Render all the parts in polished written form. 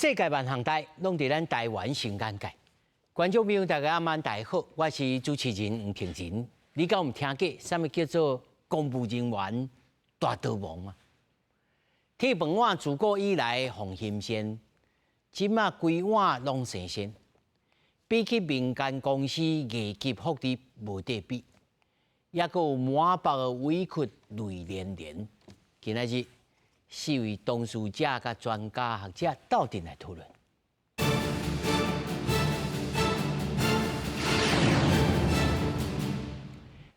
世界萬項代攏佇咱台灣新眼界。觀眾朋友大家暗晚大家好，我是主持人黃庭仁。你敢有聽過啥物叫做公務人員大逃亡嗎？鐵飯碗自古以來予人羨，這馬規碗攏生鉎。比起民間公司藝級福利無得比，抑閣有滿腹的委屈淚連連。今仔日四位當事者佮專家學者鬥陣來討論。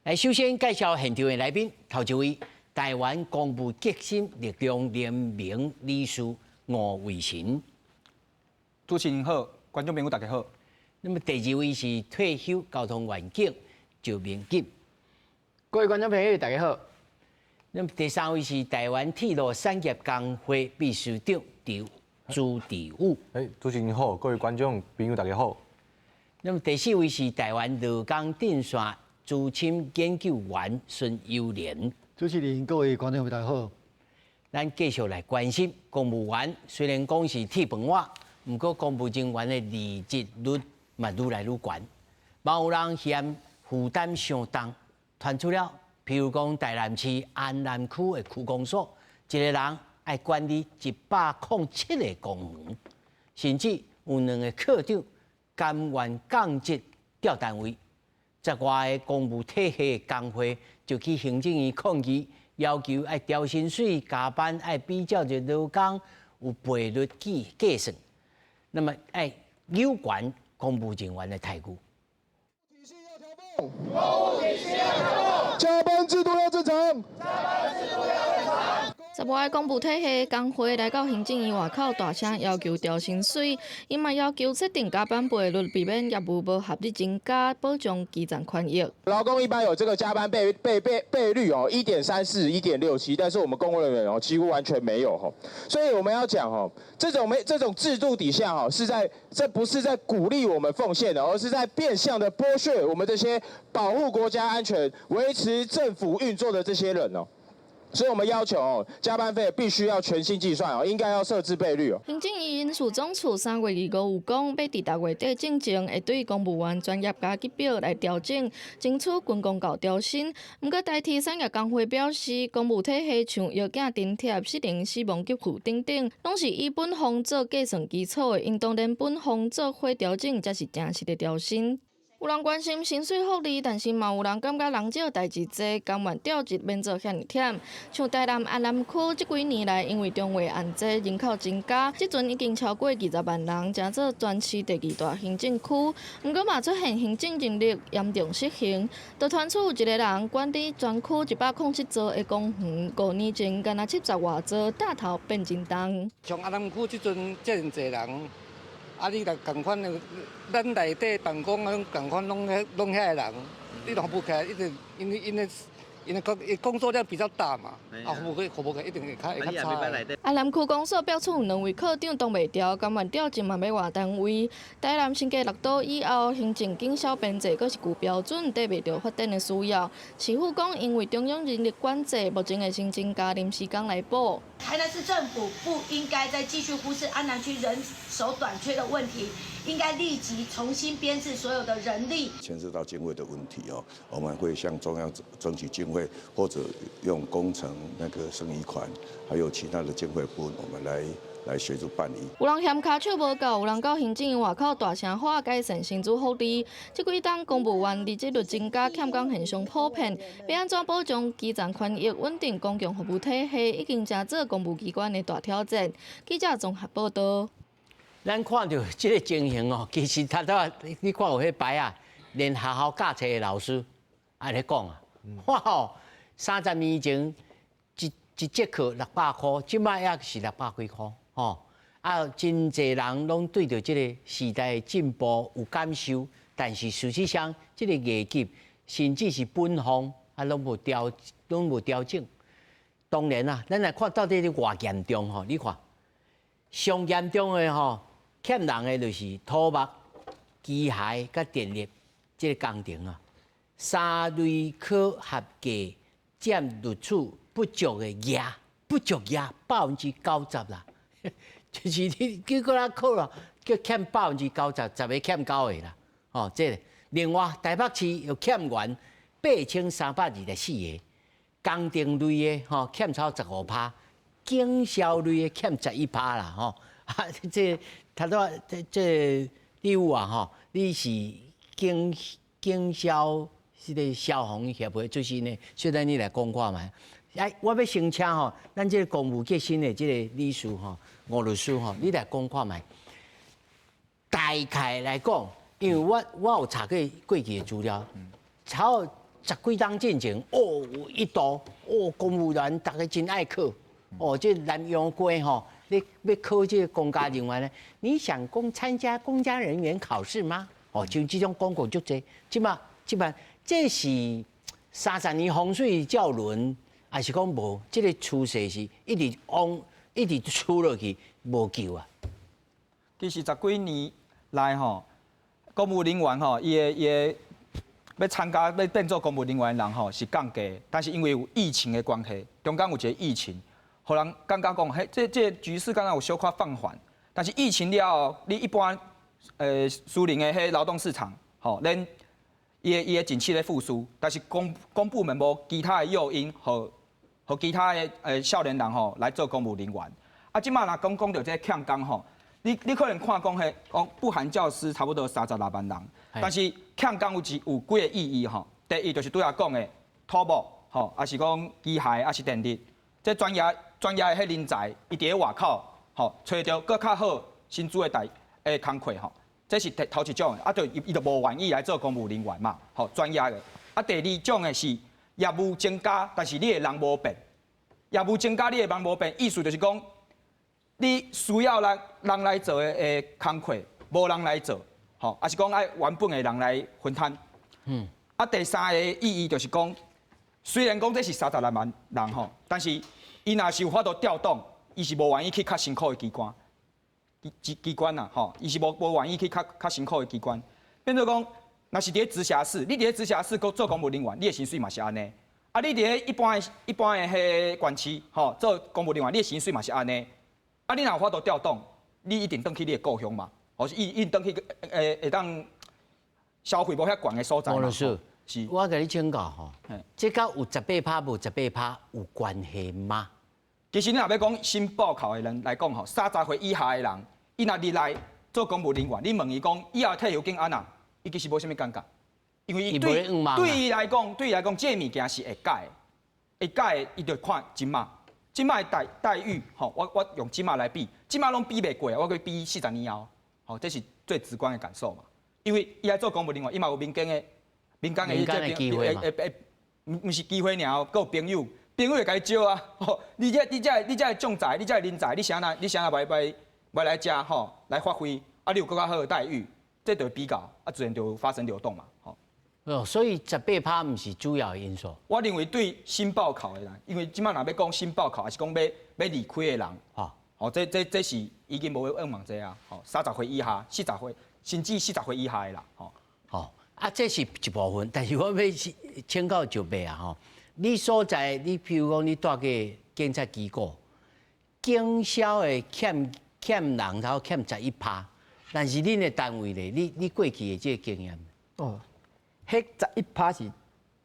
來，首先介紹現場的來賓，頭一位台灣公務革新力量聯盟理事吳偉成。主持人好，觀眾朋友大家好。那麼第二位是退休交通員警趙明錦。各位觀眾朋友大家好。那麼第三位是台灣鐵路產業工會秘書長朱志武。哎，主持人好，各位觀眾朋友大家好。那麼第四位是台灣勞工陣線資深研究員孫友蓮。主持人，各位觀眾朋友大家好。咱繼續來關心公務員，雖然講是鐵飯碗，毋過公務人員的離職率嘛愈來愈懸，嘛有人嫌負擔傷重，傳出了，譬如講台南市安南區的區公所，一個人愛管理107個公園，甚至有兩个課長甘願降職調單位。十外个公務體系的工會就去行政院抗議，要求愛調薪水、加班，愛比照著勞工有倍率計計算，那麼愛有關公務人員的待遇。加班制度要正常。十外个公務體系工會來到行政院外口大聲要求調薪水，伊嘛要求設定加班倍率，避免業務無合理增加，保障基層權益。勞工一般有這個加班倍率哦，1.34、1.67，但是我們公務人員哦幾乎完全沒有吼，所以我們要講哦，這種沒這種制度底下哈，是在這不是在鼓勵我們奉獻的，而是在變相的剝削我們這些保護國家安全、維持政府運作的這些人哦。所以我們要求哦，加班費必須要全新計算哦，應該要設置倍率哦。行政院人事總處3月25有講，欲佇6月底進前會對公務員專業加給表來調整，爭取軍公教調薪。毋過台鐵產業工會表示，公務體系像藥檢津貼、失能死亡給付等等，攏是以本俸做計算基礎的，𪜶當然本俸做伙調整，才是誠實的調薪。有人關心薪水福利，但是嘛有人感覺人少代誌濟，甘願調職免做遐爾忝。像台南安南區這幾年來，因為重劃案濟，人口增加，這陣已經超過20萬人，成做全市第二大行政區。毋過嘛出現行政人力嚴重失衡，就傳出有一個人管理全區107座的公園，5年前干焦70外座，擔頭變真重。像安南區這陣遮爾濟人。啊！你若仝款的，咱內底辦公攏仝款，攏遐攏遐个人，你若服務起來，一定因為因為因為工作量比較大嘛，啊，服務起來一定會較差。安南區公所表示有兩位課長擋袂牢，甘願調職嘛欲換單位。台南新加六都以後，行政警消編制閣是舊標準，綴袂著發展的需要。市府講，因為中央人力管制，目前會先增加臨時工來補。台南市政府不應該再繼續忽視安南區人手短缺的問題，應該立即重新編制所有的人力。牽涉到經費的問題哦，我們會向中央爭取經費，或者用工程那個剩餘款，還有其他的經費部分，我們來協助辦理。有人嫌跤手無夠，有人到行政院外口大聲喊改善薪資福利。這幾冬公務員離職率增加，欠工現象普遍。欲按怎保障基層權益、穩定公共服務體系，已經成做公務機關的大挑戰。記者綜合報道。咱看著這个情形哦，其實頭拄你看有彼牌仔，連學校教冊的老師也咧講啊，哇吼，30年前一一節課600箍，這擺也是600幾箍，吼。啊，真濟人攏對著這个時代的進步有感受，但是事實上，這个階級甚至是本俸啊，攏無調整。當然啦，咱來看到底咧偌嚴重吼，你看上嚴重的吼，欠人的就是土木、機械佮電力這个工程啊，三類科合計佔錄取不足的額，不足額90%啦。就是你結果咱考了，叫欠90%，十個欠九個啦。哦，這個，另外台北市又欠員8324個，工程類的吼欠超15%，經銷類的欠11%啦吼。啊，這頭拄仔這這你有啊吼？你是經經銷這個消防協會出身的，所以你來講看覓。哎，我欲先請吼，咱這個公務革新的這個理事吼，吳律師吼，你來講看覓。大概來講，因為我有查過過去的資料，差不多十幾冬進前，哦，有一度，哦，公務員逐家真愛考，哦，這南陽街吼，你欲考這個公家人員呢？你想公參加公家人員考試嗎？哦，像這種廣告足濟，這馬這馬這是30年風水照輪，還是講無？這個趨勢是一直往一直趨落去，無救啊！其實十幾年來吼，公務人員吼，伊的伊的欲參加欲變做公務人員的人吼是降低，但是因為有疫情的關係，中間有一個疫情，予人感覺講，彼這這個局勢敢若有小可放緩。但是疫情了後，你一般私人的彼勞動市場，吼，恁伊的景氣咧復甦，但是公部門無其他的誘因，予予其他的少年人吼來做公務人員。啊，這馬若講講著這個欠工吼，你可能看講彼講不含教師差不多36萬人，但是欠工有一有幾個意義吼。第一就是拄仔講的土木吼，抑是講機械，抑是電力，這專業專業的彼人才，伊佇咧外口吼，揣著閣較好薪資的待的工課吼，這是第頭一種的，啊，就伊伊就無願意來做公務人員嘛，吼，專業的。啊，第二種的是業務增加，但是你的人無變，業務增加，你的人無變，意思就是講，你需要人人來做的的工課，無人來做，吼，抑是講愛原本的人來分擔。啊，第三個意義就是講，雖然講這是36萬人吼，但是伊若是有法度調動，伊是無願意去較辛苦的機關，機機機關啦，吼，伊是無無願意去較較辛苦的機關。變做講，若是佇咧直轄市，你佇咧直轄市閣做公務人員，你的薪水嘛是按呢。啊，你佇咧一般的一般的彼個縣市，吼，做公務人員，你的薪水嘛是按呢。啊，你若有法度調動，你一定轉去你的故鄉嘛，或是一定轉去會當消費無遐懸的所在嘛。吳律師，是，我共你請教吼，這佮有十八趴無十八趴有關係嗎？其實你若欲講新報考的人來講吼，30歲以下的人，伊若入來做公務人員，你問伊講以後退休金按怎，伊其實無啥物感覺，因為伊對對伊來講，對伊來講，這個物件是會改的，會改的，伊就看這馬，這馬的待待遇，吼，我我用這馬來比，這馬攏比袂過，我閣比40年後，吼，這是最直觀的感受嘛。因為伊來做公務人員，伊嘛有民間的民間的這機會嘛，毋毋是機會爾，閣有朋友，朋友會共伊招啊。吼，你這你這你這將才，你這人才，你啥若你啥若袂袂袂來遮吼來發揮，啊，你有閣較好的待遇，這就會比較，啊，自然就發生流動嘛，吼。哦，所以十八趴毋是主要因素。我認為對新報考的人，因為這馬若欲講新報考，抑是講欲欲離開的人，吼，吼，這這這是已經無向望這啊，吼，30歲以下、40歲，甚至40歲以下的啦，吼。吼，啊，這是一部分，但是我欲請教石伯啊，吼，你所在，你譬如講你蹛過警察機構，警消的欠欠人頭欠11%，但是恁的單位咧，你你過去的這個經驗？哦，彼十一趴是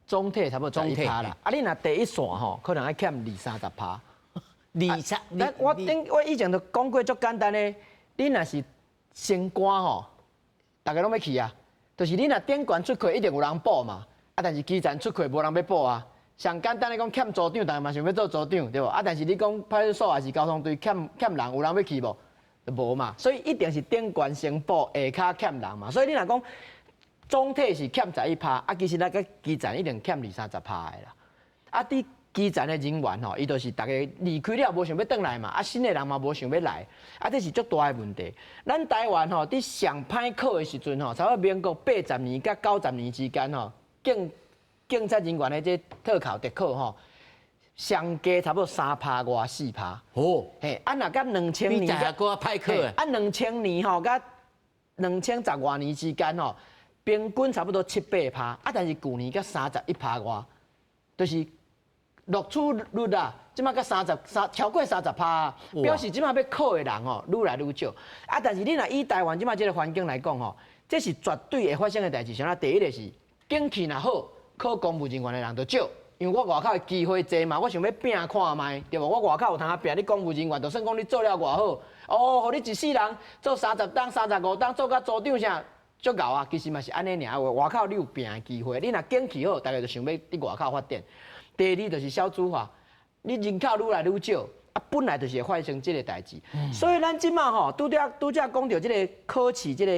總體差不多十一趴啦。啊，你若第一線吼，可能愛欠二三十趴。二三，咱我頂我以前就講過足簡單的，你若是升官吼，逐家攏欲去啊。就是你若頂懸出去，一定有人補嘛。啊，但是基層出去無人欲補啊。上簡單的講欠組長，逐家嘛想欲做組長，對無？啊，但是你講派出所抑是交通隊欠欠人，有人欲去無？就無嘛。所以一定是頂懸先補，下跤欠人嘛。所以你若講總體是欠十一趴，啊，其實咱個基層一定欠二三十趴的啦。啊，佇基層的人員吼，伊就是逐家離開了無想欲轉來嘛，啊，新的人嘛無想欲來，啊，這是足大的問題。咱台灣吼，佇上歹考的時陣吼，差不多民國80年佮90年之間吼，警警察人員的這特考特考吼，上低差不多3趴外4趴。哦，嘿，啊，若佮2000年，比閣較歹考啊，2000年吼，佮2010外年之間吼，平均差不多七八趴，啊，但是舊年才31趴外，就是录取率啊，這馬閣三十三超過30趴，表示這馬欲考的人吼愈來愈少。啊，但是你若以台灣這馬這个環境來講吼，這是絕對會發生的代誌。啥？第一个是景氣若好，考公務人員的人就少，因為我外口的機會濟嘛，我想欲拚看覓，對無？我外口有通拚，你公務人員就算講你做了偌好，哦，予你一世人做30冬、35冬，做甲組長啥，足𠢕啊！其實嘛是按呢爾，外口你有拚的機會。你若景氣好，大家就想欲佇外口發展。第二就是少子化，你人口愈來愈少，啊，本來就是會發生這个代誌。所以咱這馬吼，拄才拄才講著這个考試這个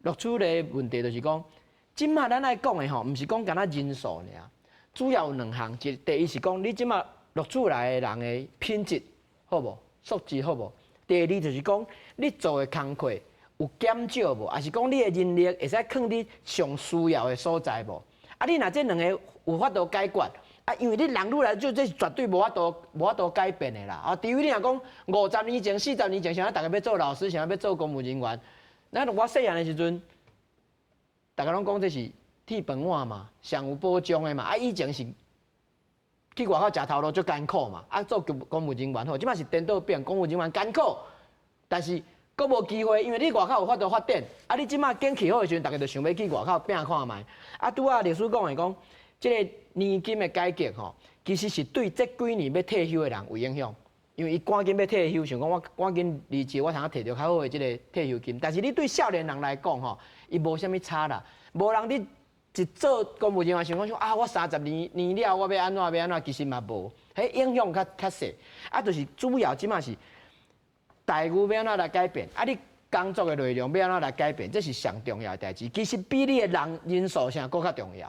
錄取的問題，就是講，這馬咱愛講的吼，毋是講干焦人數爾，主要有兩項，一第一是講你這馬錄取來的人的品質好無，素質好無？第二就是講你做的工課有減少無，抑是講你的人力會使囥佇上需要的所在無？啊，你若這兩个有法度解決，啊，因為你人愈來愈少，這是絕對無法度改變的啦。啊，除非你若講50年前、40年前，啥逐家欲做老師，啥欲做公務人員，咱我細漢的時陣，逐家攏講這是鐵飯碗嘛，上有保障的嘛。啊，以前是去外口食頭路足艱苦嘛，啊，做公務人員好，這馬是顛倒變，公務人員艱苦，但是閣無機會，因為你外口有法度發展。啊，你這馬景氣好的時陣，逐家就想欲去外口拚看覓。啊，拄仔律師講的講，這个年金的改革吼，其實是對這幾年欲退休的人有影響，因為伊趕緊欲退休，想講我趕緊離職，我通摕著較好的這个退休金。但是你對少年人來講吼，伊無啥物差啦，無人你一做公務人員想講想啊，我30年了，我欲按怎欲按怎，其實嘛無，彼影響較較細。啊，就是主要這馬是待遇欲按怎來改變，啊，你工作的內容欲按怎來改變，這是上重要的代誌。其實比你的人數啥閣較重要。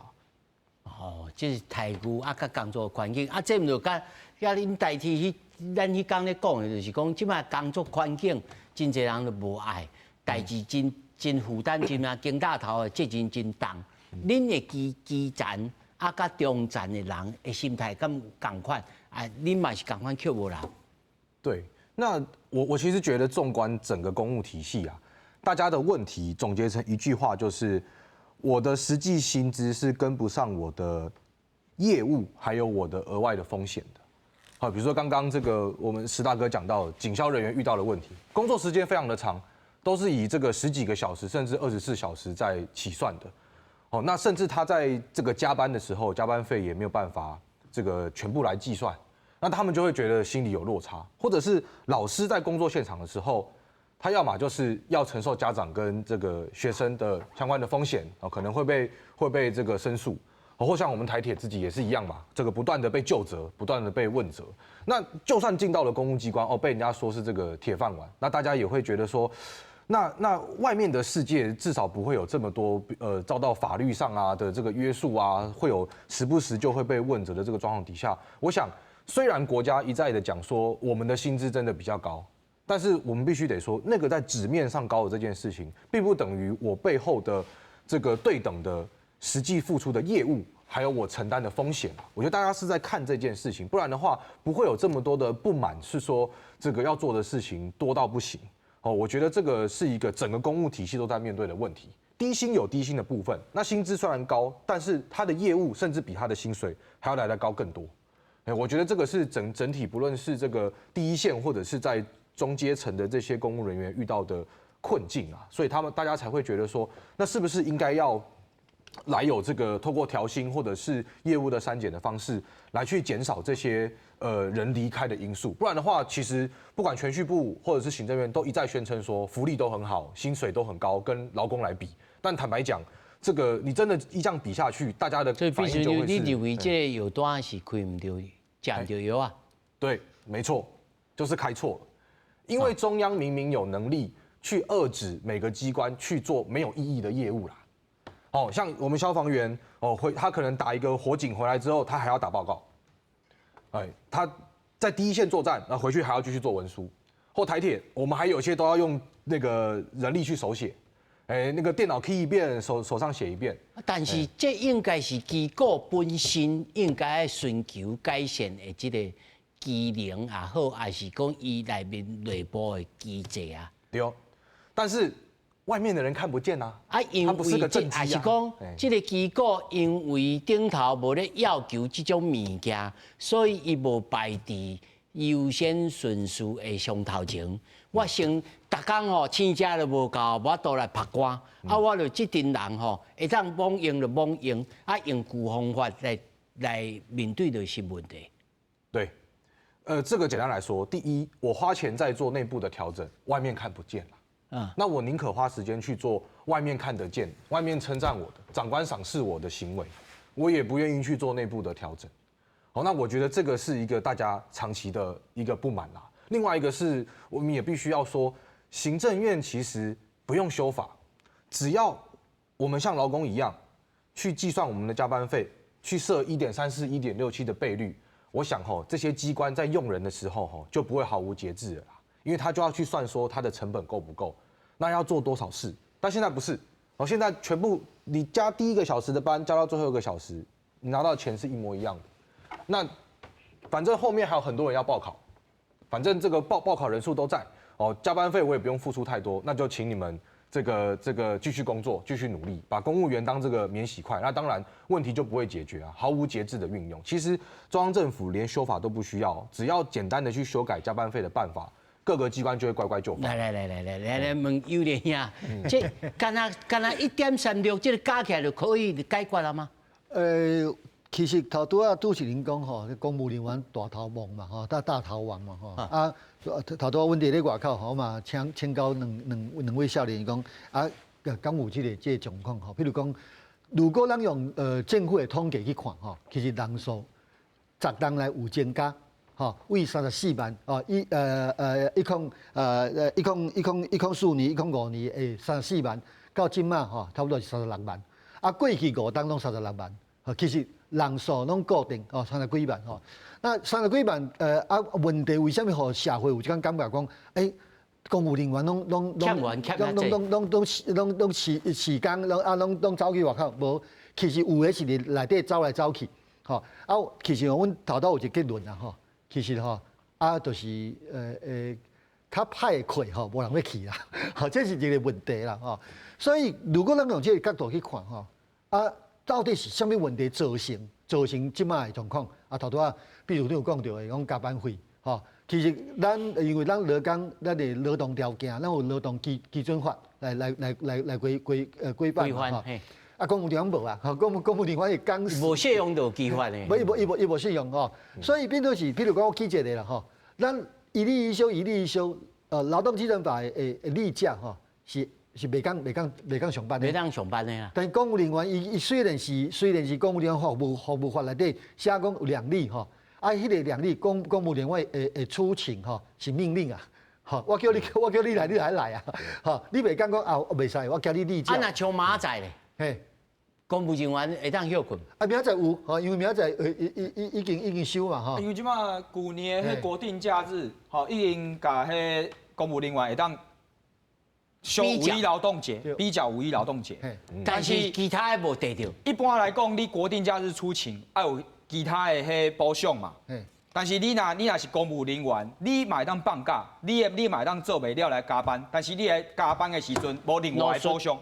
哦，這是待遇啊，佮工作環境啊，這毋就佮恁代替彼咱彼工咧講的，就是講這馬工作環境真濟人都無愛，代誌真真負擔真啊，肩胛頭的責任真重。恁的基層啊，佮中層的人的心態敢有仝款？啊，恁嘛是仝款卻無人？對，那我其實覺得，縱觀整個公務體系啊，大家的問題總結成一句話，就是我的實際薪資是跟不上我的業務，還有我的額外的風險的。好，比如說剛剛這個我們石大哥講到，警消人員遇到的問題，工作時間非常的長，都是以這個十幾個小時甚至24小時在起算的。哦，那甚至他在這個加班的時候，加班費也沒有辦法這個全部來計算，那他們就會覺得心裡有落差，或者是老師在工作現場的時候，他要麼就是要承受家長跟這個學生的相關的風險啊，可能會被這個申訴，或像我們台鐵自己也是一樣嘛，這個不斷的被究責，不斷的被問責。那就算進到了公務機關，哦，被人家說是這個鐵飯碗，那大家也會覺得說，那外面的世界至少不會有這麼多遭到法律上啊的這個約束啊，會有時不時就會被問責的這個狀況底下，我想雖然國家一再的講說我們的薪資真的比較高，但是我們必須得說，那個在紙面上高的這件事情，並不等於我背後的這個對等的實際付出的業務，還有我承擔的風險。我覺得大家是在看這件事情，不然的話不會有這麼多的不滿，是說這個要做的事情多到不行。哦，我覺得這個是一個整個公務體系都在面對的問題。低薪有低薪的部分，那薪資雖然高，但是他的業務甚至比他的薪水還要來得高更多。哎，我覺得這個是整體，不論是這個第一線或者是在中階層的這些公務人員遇到的困境啊，所以他們大家才會覺得說，那是不是應該要來有這個透過調薪或者是業務的刪減的方式來去減少這些人離開的因素？不然的話，其實不管銓敘部或者是行政院都一再宣稱說福利都很好，薪水都很高，跟勞工來比。但坦白講，這個你真的一這樣比下去，大家的反應就會是。你認為這個藥單是開毋對，食毋著藥啊？對，沒錯，就是開錯了。因為中央明明有能力去遏止每個機關去做沒有意義的業務啦。哦，像我們消防員哦，會他可能打一個火警回來之後，他還要打報告。哎，他在第一線作戰，那回去還要繼續做文書。或台鐵，我們還有些都要用那個人力去手寫。哎，那個電腦 key 一遍，手上寫一遍。但是這應該是機構本身應該尋求改善的這個機能也好，還是講伊內面內部的機制啊？對哦，但是外面的人看不見啊。啊，因它不是為這個政績也是講，這個機構因為頂頭無咧要求這種物件，所以伊無排佇優先順序的上頭前。我先逐工吼，錢食都無夠，無法度來曝光。啊，我就這陣人吼，會當罔用就罔用，啊，用舊方法來面對就是問題。對，這個簡單來說，第一，我花錢在做內部的調整，外面看不見了。那我寧可花時間去做外面看得見、外面稱讚我的、長官賞識我的行為，我也不願意去做內部的調整。好，那我覺得這個是一個大家長期的一個不滿啦。另外一個是，我們也必須要說，行政院其實不用修法，只要我們像勞工一樣去計算我們的加班費，去設1.34、1.67的倍率，我想吼，這些機關在用人的時候吼就不會毫無節制了啦，因為他就要去算說他的成本夠不夠，那要做多少事。但現在不是，哦，現在全部你加第一個小時的班，加到最後一個小時，你拿到錢是一模一樣的。那反正後面還有很多人要報考，反正這個報考人數都在哦，加班費我也不用付出太多，那就請你們這個繼續工作，繼續努力，把公務員當這個免洗筷，那當然問題就不會解決啊，毫無節制的運用。其實中央政府連修法都不需要，只要簡單的去修改加班費的辦法，各個機關就會乖乖就範。來來來來來來來問尤連兄，這敢若敢若1.36，這個加起來就可以解決了嗎？其實頭拄仔主持人講吼，公務人員大頭王嘛吼，大頭王嘛吼。啊，頭拄仔阮佇咧外口吼嘛，請教兩位少年講啊，敢有這個狀況吼？譬如講，如果咱用政府的統計去看吼，其實人數十年來有增加，吼，為34萬哦，一零一零五年的34萬，到這馬吼，差不多是36萬。啊，過去五冬攏三十六萬，其實人數攏固定哦，三十幾萬吼。那三十幾萬，啊，問題為啥物予社會有這種感覺講，欸，公務人員攏攏時間攏啊攏走去外口，無，其實有的是佇內底走來走去，吼啊，其實阮頭拄有一個結論啦吼，其實吼啊，就是較歹的課吼，無人欲去啦，吼，這是一個問題啦吼。所以如果咱用這個角度去看吼，啊，到底是啥物問題造成這擺的狀況？啊，頭拄仔，比如你有講著的，講加班費，吼，其實咱因為咱勞工，咱的勞動條件，咱有勞動基準法來規範嘛，吼。啊，公務人員無啊，吼，公務人員是工時。無適用就基法的。無伊無伊無伊無適用吼，所以變做是，譬如講我舉一個啦吼，咱一例一休，一例一休，勞動基準法的例假吼是袂當上班的。袂當上班的啦。但公務人員伊雖然是公務人員服務法內底寫講有兩例吼，啊，彼個兩例公務人員會出勤吼是命令啊，吼，我叫你來，你來來啊，吼，你袂講講啊，袂使，我叫你例假。啊，若像明仔載咧，公務人員會當歇睏。啊，明仔載有，吼，因為明仔載已經休嘛，吼。因為這馬舊年的彼國定假日，吼，已經共彼公務人員會當休五一勞動節，比較五一勞動節。但是其他的無提著。一般來講，你國定假日出勤，愛有其他的彼補償嘛。但是你若是公務人員，你嘛會當放假，你嘛會當做袂了來加班，但是你來加班的時陣，無另外的補償，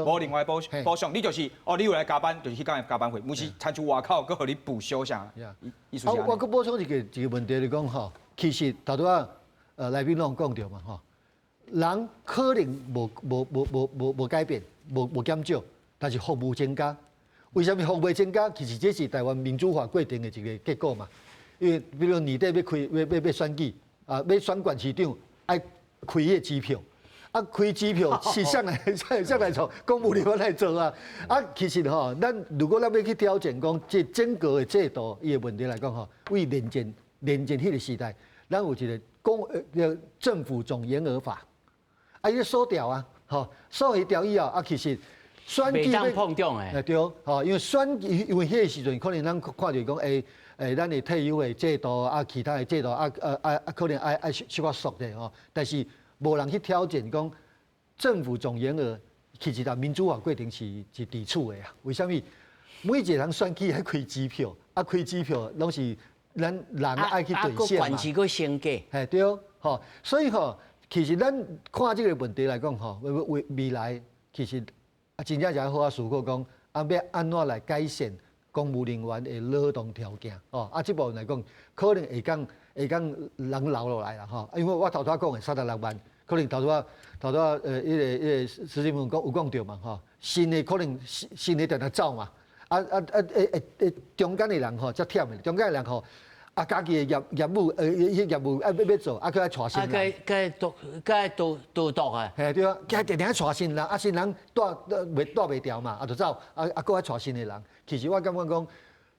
無另外補償，你就是哦，你有來加班，就是彼工的加班費，毋是親像外口閣予你補休啥。意思是。啊，我閣補充一個問題，就講吼，其實頭拄仔來賓攏講著嘛吼，人可能無改變，無減少，但是服務增加。為啥物服務增加？其實這是台灣民主化過程的一個結果嘛。因為比如年底欲開欲欲欲選舉啊，欲選縣市長，愛開彼個支票，啊開支票是啥來啥來做？公務人員來做啊！啊，其實吼，咱如果咱欲去挑戰講這整個的制度伊的問題來講吼，為連戰彼個時代，咱有一個政府總員額法，啊，伊鎖掉啊，吼，鎖彼條以後啊，其實選舉袂當膨脹的。對，吼，因為選舉因為彼個時陣可能咱看著講咱的退休的制度啊，其他的制度啊，可能愛小可縮者吼，但是無人去挑戰講政府總員額，其實佇民主化過程是抵觸的啊。為啥物？每一個人選舉愛開支票，啊開支票攏是咱人愛去兌現嘛。縣市閣升格。嘿對，吼，所以吼，其實咱看這個問題來講吼，未來其實啊，真正是愛好好思考講，啊，欲按怎來改善公務人員的勞動條件哦。啊，這部分來講，可能會當人留落來啦吼。因為我頭拄仔講的36萬，可能頭拄仔彼個施進文講有講著嘛吼。新的可能新的定定走嘛，啊，中間的人吼才忝的，中間的人吼。啊，家己的業務，彼業務愛欲做，啊，閣愛帶新人。啊，閣多多啊。嘿，對啊，佮定定愛帶新人，啊，新人帶袂牢嘛，啊，就走，啊，閣愛帶新的人。其實我感覺講，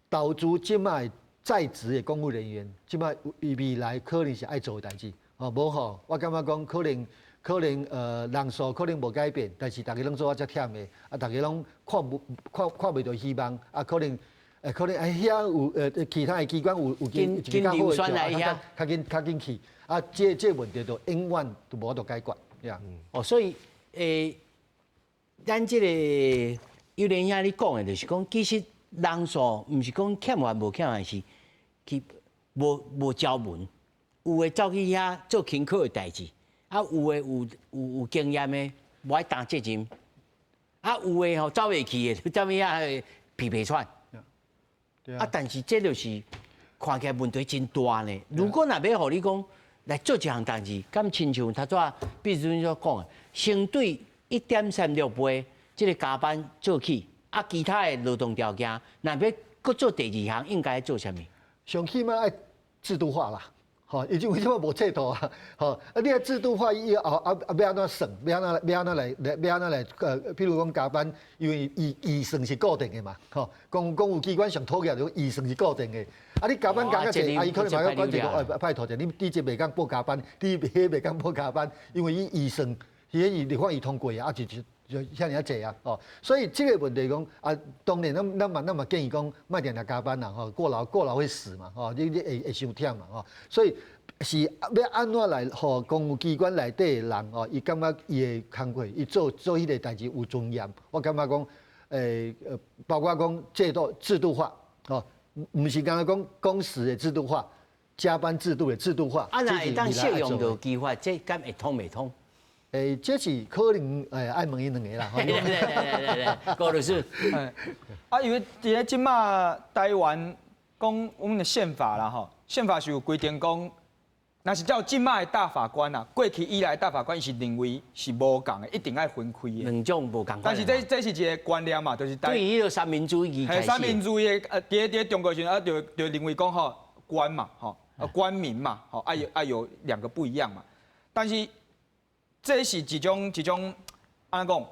投資這擺在職的公務人員，這擺未來可能是愛做的代誌。哦，無吼，我感覺講可能人數可能無改變，但是逐家攏做啊遮忝的，啊，逐家攏看無看看袂著希望，啊，可能。可能哎，遐有其他的機關有較好的，較緊去，啊，這問題就永遠都無法度解決，呀。哦，所以咱這個有連兄你講的，就是講，其實人數毋是講欠缺無欠缺，是去無招文，有的走去遐做輕巧的代誌，啊，有的有經驗的無愛擔責任，啊，有的吼走袂去的，走去遐皮皮喘。啊！但是這就是看起來問題真大呢。如果若欲予你講來做一項代誌，敢親像頭拄仔，比如所講的，先對1.36倍這個加班做起，啊，其他的勞動條件，若欲閣做第二項，應該做啥物？上起碼愛制度化啦，吼，已經為什麼無制度啊？吼，啊，你愛制度化以後，啊，欲按怎算？欲按怎來？譬如講加班，因為預算是固定的嘛，吼，公務機關上討厭就預算是固定的，啊，你加班加較濟，啊，伊可能嘛要管一個，哎，拜託者，你這袂當報加班，你彼袂當報加班，因為伊預算，彼個伊立法伊通過啊，就遐爾仔濟啊，哦，所以這個問題講啊，當然咱嘛建議講，莫定定加班啦，吼，過勞會死嘛，吼，你會傷忝嘛，吼，所以是欲按怎來予公務機關內底的人哦，伊感覺伊的工課，伊做彼個代誌有尊嚴。我感覺講，包括講制度化，吼，毋是干焦講工時的制度化，加班制度的制度化。啊，若會當適用勞基法，這敢會通袂通？這是可能愛問𪜶兩个啦。來來來來，郭律師。啊，因為佇咧這馬台灣講阮的憲法啦吼，憲法是有規定講，若是照這馬的大法官啊，過去以來大法官是認為是無仝的，一定愛分開的。兩種無仝。但是這是一個觀念嘛，就是對於彼個三民主義開始。三民主義佇咧中國時陣啊，就認為講吼官嘛，吼啊官民嘛，吼啊有兩個不一樣嘛。但是這是一種，按怎講？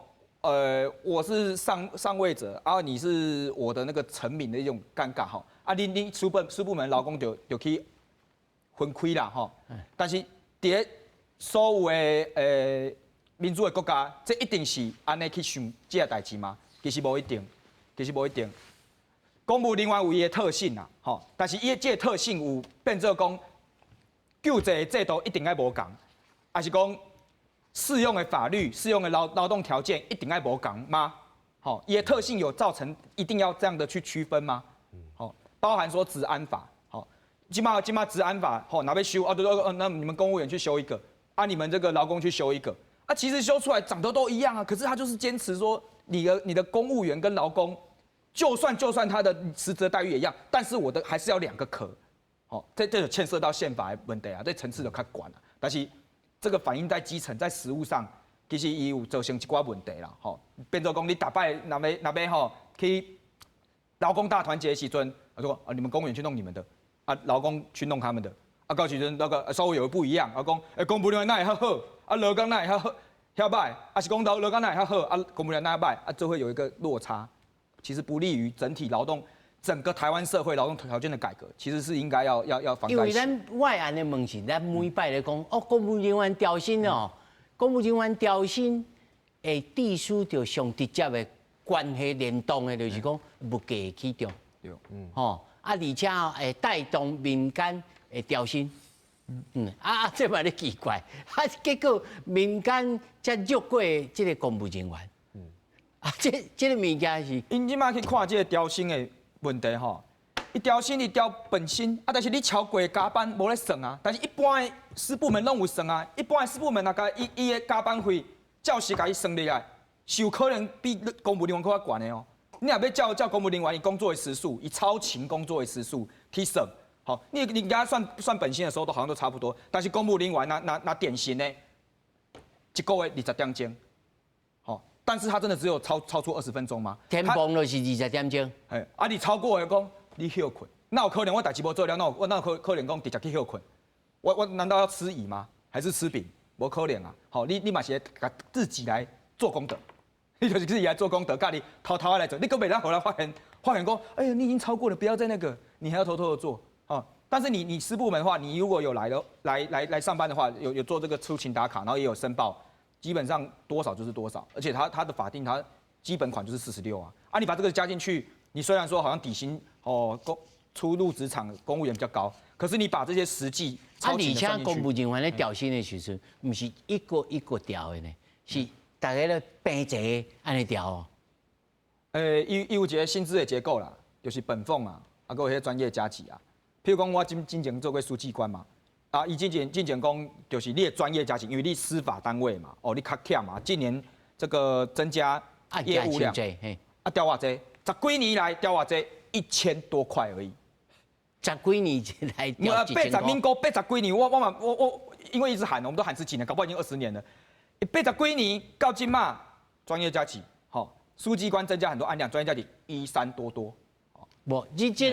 我是上位者，啊，你是我的那個臣民的一種尷尬吼。啊，恁私部門勞工就去分開啦吼。但是佇咧所有的民主的國家，這一定是按呢去想這个代誌嗎？其實無一定，其實無一定。公務人員有伊的特性啦，吼，但是伊的這个特性有變做講救濟的制度一定愛無仝，還是講適用的法律、適用的勞動條件一定愛無仝嗎？吼，伊的特性有造成一定要這樣的去區分嗎？吼，包含說職安法，吼，這馬職安法，吼，若欲修啊？對對，那你們公務員去修一個，啊，你們這個勞工去修一個，啊，其實修出來長得都一樣啊，可是他就是堅持說，你的公務員跟勞工，就算他的實質待遇也一樣，但是我的還是要兩個殼，吼，這就牽涉到憲法的問題啊，這層次就較懸啊，但是這個反映在基層，在實務上，其實伊有造成一寡問題啦，吼，變做講你逐擺若欲吼去勞工大團結的時陣，他說啊，你們公務員去弄你們的，啊，勞工去弄他們的，啊，到時陣那個稍微有不一樣，啊，講，欸，公務員哪會較好，啊，勞工哪會較好，遐歹，啊是講勞工哪會較好，啊，公務員哪會歹，啊，就會有一個落差，其實不利於整體勞動。整個台灣社會勞動條件的改革，其實是應該要防。因為咱我按呢問是，咱每擺咧講，哦，公務人員調薪哦，公務人員調薪會致使著上直接的關係聯動的，就是講物價起漲。對，吼，啊，而且會帶動民間的調薪。啊，這嘛咧奇怪，啊，結果民間才弱過這個公務人員。啊，這個物件是。𪜶這馬去看這個調薪的問題吼，伊調薪伊調本薪啊，但是你超過加班無咧算啊。但是一般的私部門攏有算啊，一般的私部門若共伊伊的加班費照實共伊算入來，是有可能比公務人員閣較懸的哦。你若欲照照公務人員伊工作的時數，伊超勤工作的時數去算，好，你共他算算本薪的時候，都好像都差不多。但是公務人員若典型的，一個月20點鐘，好，但是他真的只有超出20分鐘嗎？天崩就是20點鐘。嘿，啊，你超過的講。你歇睏，哪有可能？我代誌無做了，哪有我哪有可能講直接去歇睏？我難道要吃蟻嗎？還是吃餅？無可能啊！好，你嘛是共自己來做功德，你就是自己來做功德，家己偷偷來做，你閣袂當予人發現講，哎呀，你已經超過了，不要再那個，你還要偷偷的做，哦。但是你私部門的話，你如果有來了來上班的話，有做這個出勤打卡，然後也有申報，基本上多少就是多少，而且他的法定他基本款就是46啊，啊，你把這個加進去，你雖然說好像底薪哦，公初入職場公務員比較高，可是你把這些實際超勤的算進去。啊，而且公務人員咧調薪的時陣，毋是一個一個調的呢，是大家咧平齊按呢調哦。伊有一個薪資的結構啦，就是本俸啊，啊，閣有彼專業加給啊。譬如講，我之前做過書記官嘛，啊，伊之前講就是你的專業加給，因為你司法單位嘛，哦，你較欠嘛，近年這個增加業務量，啊，調偌濟，十幾年來調偌濟，1000多塊而已。十幾年來調一千八十民國80幾年，我嘛我因為一直喊，我們都喊十幾年，搞不好已經20年了。80幾年到這馬，專業加給，好，書記官增加很多案量，專業加給13多多。無，你這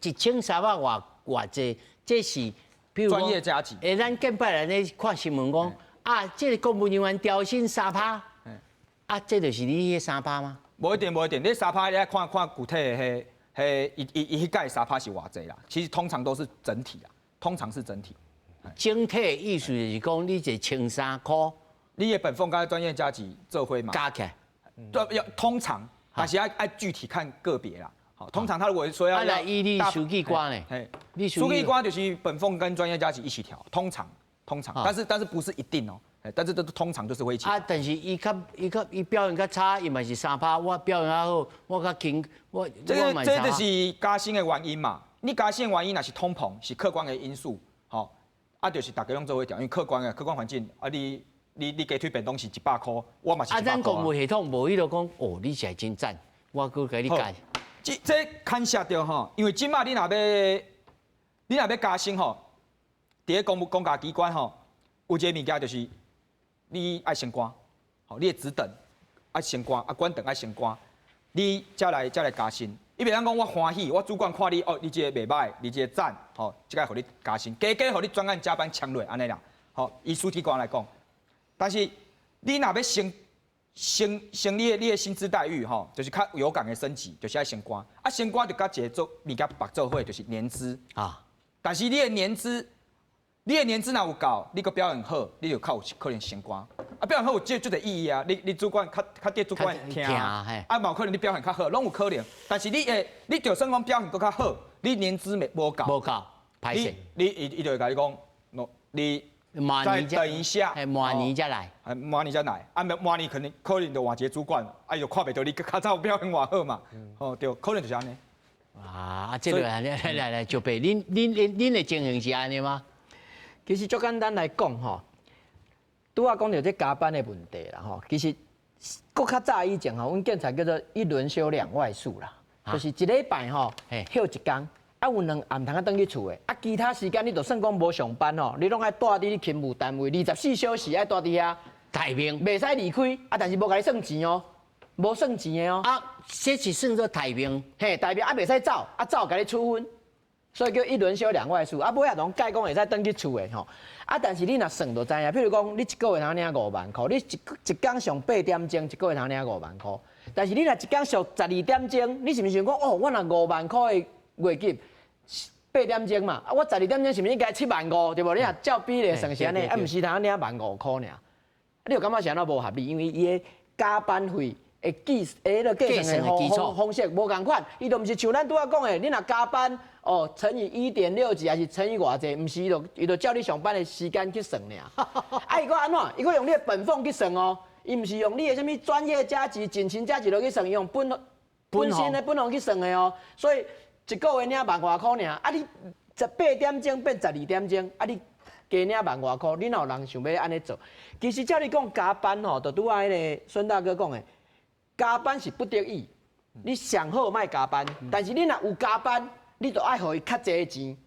1300外偌濟，這是比如專業加給。欸，咱近擺來咧看新聞講，啊，這個公務人員調薪3趴，啊，這就是你彼3趴嗎？無一定，無一定，你三趴你愛看看具體的彼彼伊伊伊彼屆三趴是偌濟啦。其實通常都是整體啦，通常是整體。整體的意思就是講，你一1300塊，你的本俸佮專業加給做伙嘛？加起來，對，要通常，但是愛具體看個別啦。好，通常他如果說要，啊，來以你書記官呢？嘿，書記官就是本俸跟專業加給一起調，通常，通常，但是不是一定哦。但是這通常就是會一起。啊，但是伊較伊表現較差，伊嘛是3趴。我表現較好，我較輕，我這個這就是加薪的原因嘛。你加薪的原因若是通膨，是客觀的因素，吼，啊，就是大家攏做伙調，因為客觀環境，啊，你雞腿便當是100塊，我嘛是100塊。啊，咱公務系統無彼個講，哦，你是真讚，我閣共你加。這牽涉著吼，因為這馬你若欲加薪吼，佇咧公務公家機關吼，有一個物件就是你愛升官，吼，你的職等愛升官，啊，官等愛升官，你才來加薪。伊袂當講我歡喜，我主管看你哦，你這個袂䆀，你這個讚，吼，這個予你加薪，加加予你專案加班搶落按呢啦，吼，以書記官來講，但是你若欲升升升你的薪資待遇，吼，就是較有感的升級，就是愛升官。啊，升官就佮一個做物件綁做伙，就是年資啊。但是你的年資若有夠，你閣表現好，你就較有可能升官。啊，表現好有這這個意義啊！你主管較得主管聽啊，啊，嘛有可能你表現較好，攏有可能。但是你會，你就算講表現閣較好，你年資沒無夠，無夠，歹勢。你伊就會共你講，你再等一下，明年才來，明年才來。啊，明年可能就換一個主管，啊，伊就看袂著你較早表現偌好嘛。哦，對，可能就是按呢。啊，這個來來來來，石伯，恁的情形是按呢嗎？其實足簡單來講吼，拄仔講著這加班的問題啦吼。其實閣較早以前吼，阮警察叫做一輪休兩外宿啦，就是一禮拜吼歇一工，啊有兩暗通仔轉去厝的，啊其他時間你就算講無上班吼，你攏愛蹛佇你勤務單位，24小時愛蹛佇遐待命，袂使離開，啊但是無共你算錢哦，無算錢的哦。啊，這是算做待命，嘿，待命啊袂使走，啊走共你處分。所以叫一輪休兩外宿，啊，尾仔攏改講會使轉去厝的吼。啊，但是你若算就知影，譬如講你一個月通領5萬塊，你一工上8點鐘，一個月通領五萬塊。但是你若一工上12點鐘，你是毋是想講哦？我若五萬塊的月給八點鐘嘛，啊，我十二點鐘是毋是應該7萬5，對無？你若照比例算是按呢，啊，毋是通領1萬5塊爾。你有感覺是按怎無合理？因為伊的加班費的計彼個計算的方式無仝款，伊就毋是像咱拄仔講的，你若加班哦乘以1.6幾，還是乘以偌濟？毋是，伊就照你上班的時間去算爾。啊，伊閣按怎？伊閣用你的本俸去算哦，伊毋是用你的啥物專業加給、盡勤加給落去算，伊用本薪的本俸去算的哦。所以一个月領萬外箍爾，啊你十八點鐘變十二點鐘，啊你加領萬外箍，你哪有人想欲按呢做？其實照你講加班吼，就拄仔彼个孫大哥講的，加班是不得已，你上好莫加班，但是你若有加班，你就愛予伊較濟錢，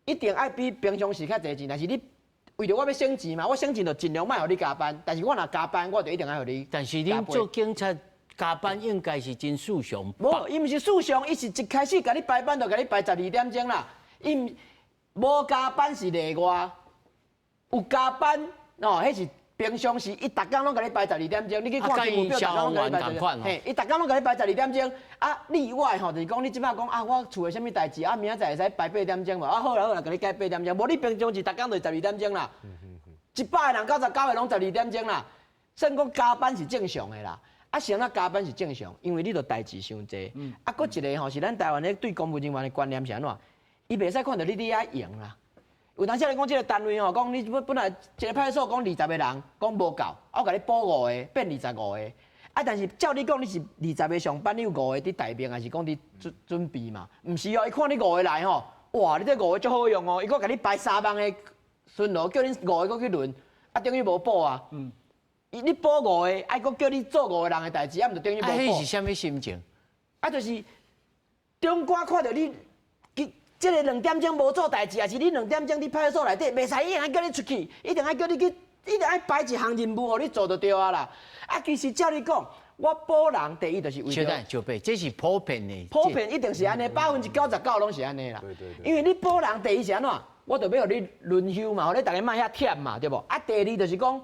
一定愛比平常時較濟錢。但是你為著我欲省錢嘛，我省錢就盡量莫予你加班，但是我若加班，我就一定愛予你。但是恁做警察加班應該是真事常。無，伊毋是事常，伊是一開始共你排班就共你排十二點鐘啦。伊毋無加班是例外，有加班哦，彼是平常時，伊逐工攏共你排十二點鐘，你去看勤務表，逐工攏共你排十二。嘿，伊逐工攏共你排十二點鐘。啊，例外吼，就是講你這擺講啊，我厝的啥物代誌啊，明仔載會使排八點鐘無？啊，好啦好啦，共你改八點鐘。無你平常時逐工就是十二點鐘啦。100個人99個攏十二點鐘啦。算講加班是正常的啦。啊，啥物加班是正常，因為你著代誌傷濟。啊，閣一个吼是咱台灣咧對公務人員的觀念是按怎？伊袂使看著你佇遐閒啦。有當時你講這个單位吼，講你本本來一个派出所講二十个人，講無夠，我共你補五个，變二十五个。啊，但是照你講你是二十个上班，你有五个佇待命，還是講佇準準備嘛？毋是哦，伊看你五个來吼，哇，你這五个足好用哦，伊閣共你排三班的巡邏，叫恁五个閣去輪，啊，等於無補啊。伊你補五個，愛閣叫你做五個人的代誌，啊，毋就等於無補。彼是啥物心情？啊，就是長官看著你，這个兩點鐘無做代誌，抑是你兩點鐘佇派出所內底，袂使一定愛叫你出去，一定愛叫你去，一定愛排一項任務予你做就對啊啦。啊，其實照你講，我補人第一就是為著。小等小白，這是普遍的。普遍一定是按呢，99%攏是按呢啦。對對對。因為你補人第一是按怎？我就欲予你輪休嘛，予你逐家莫遐忝嘛，對無？啊，第二就是講。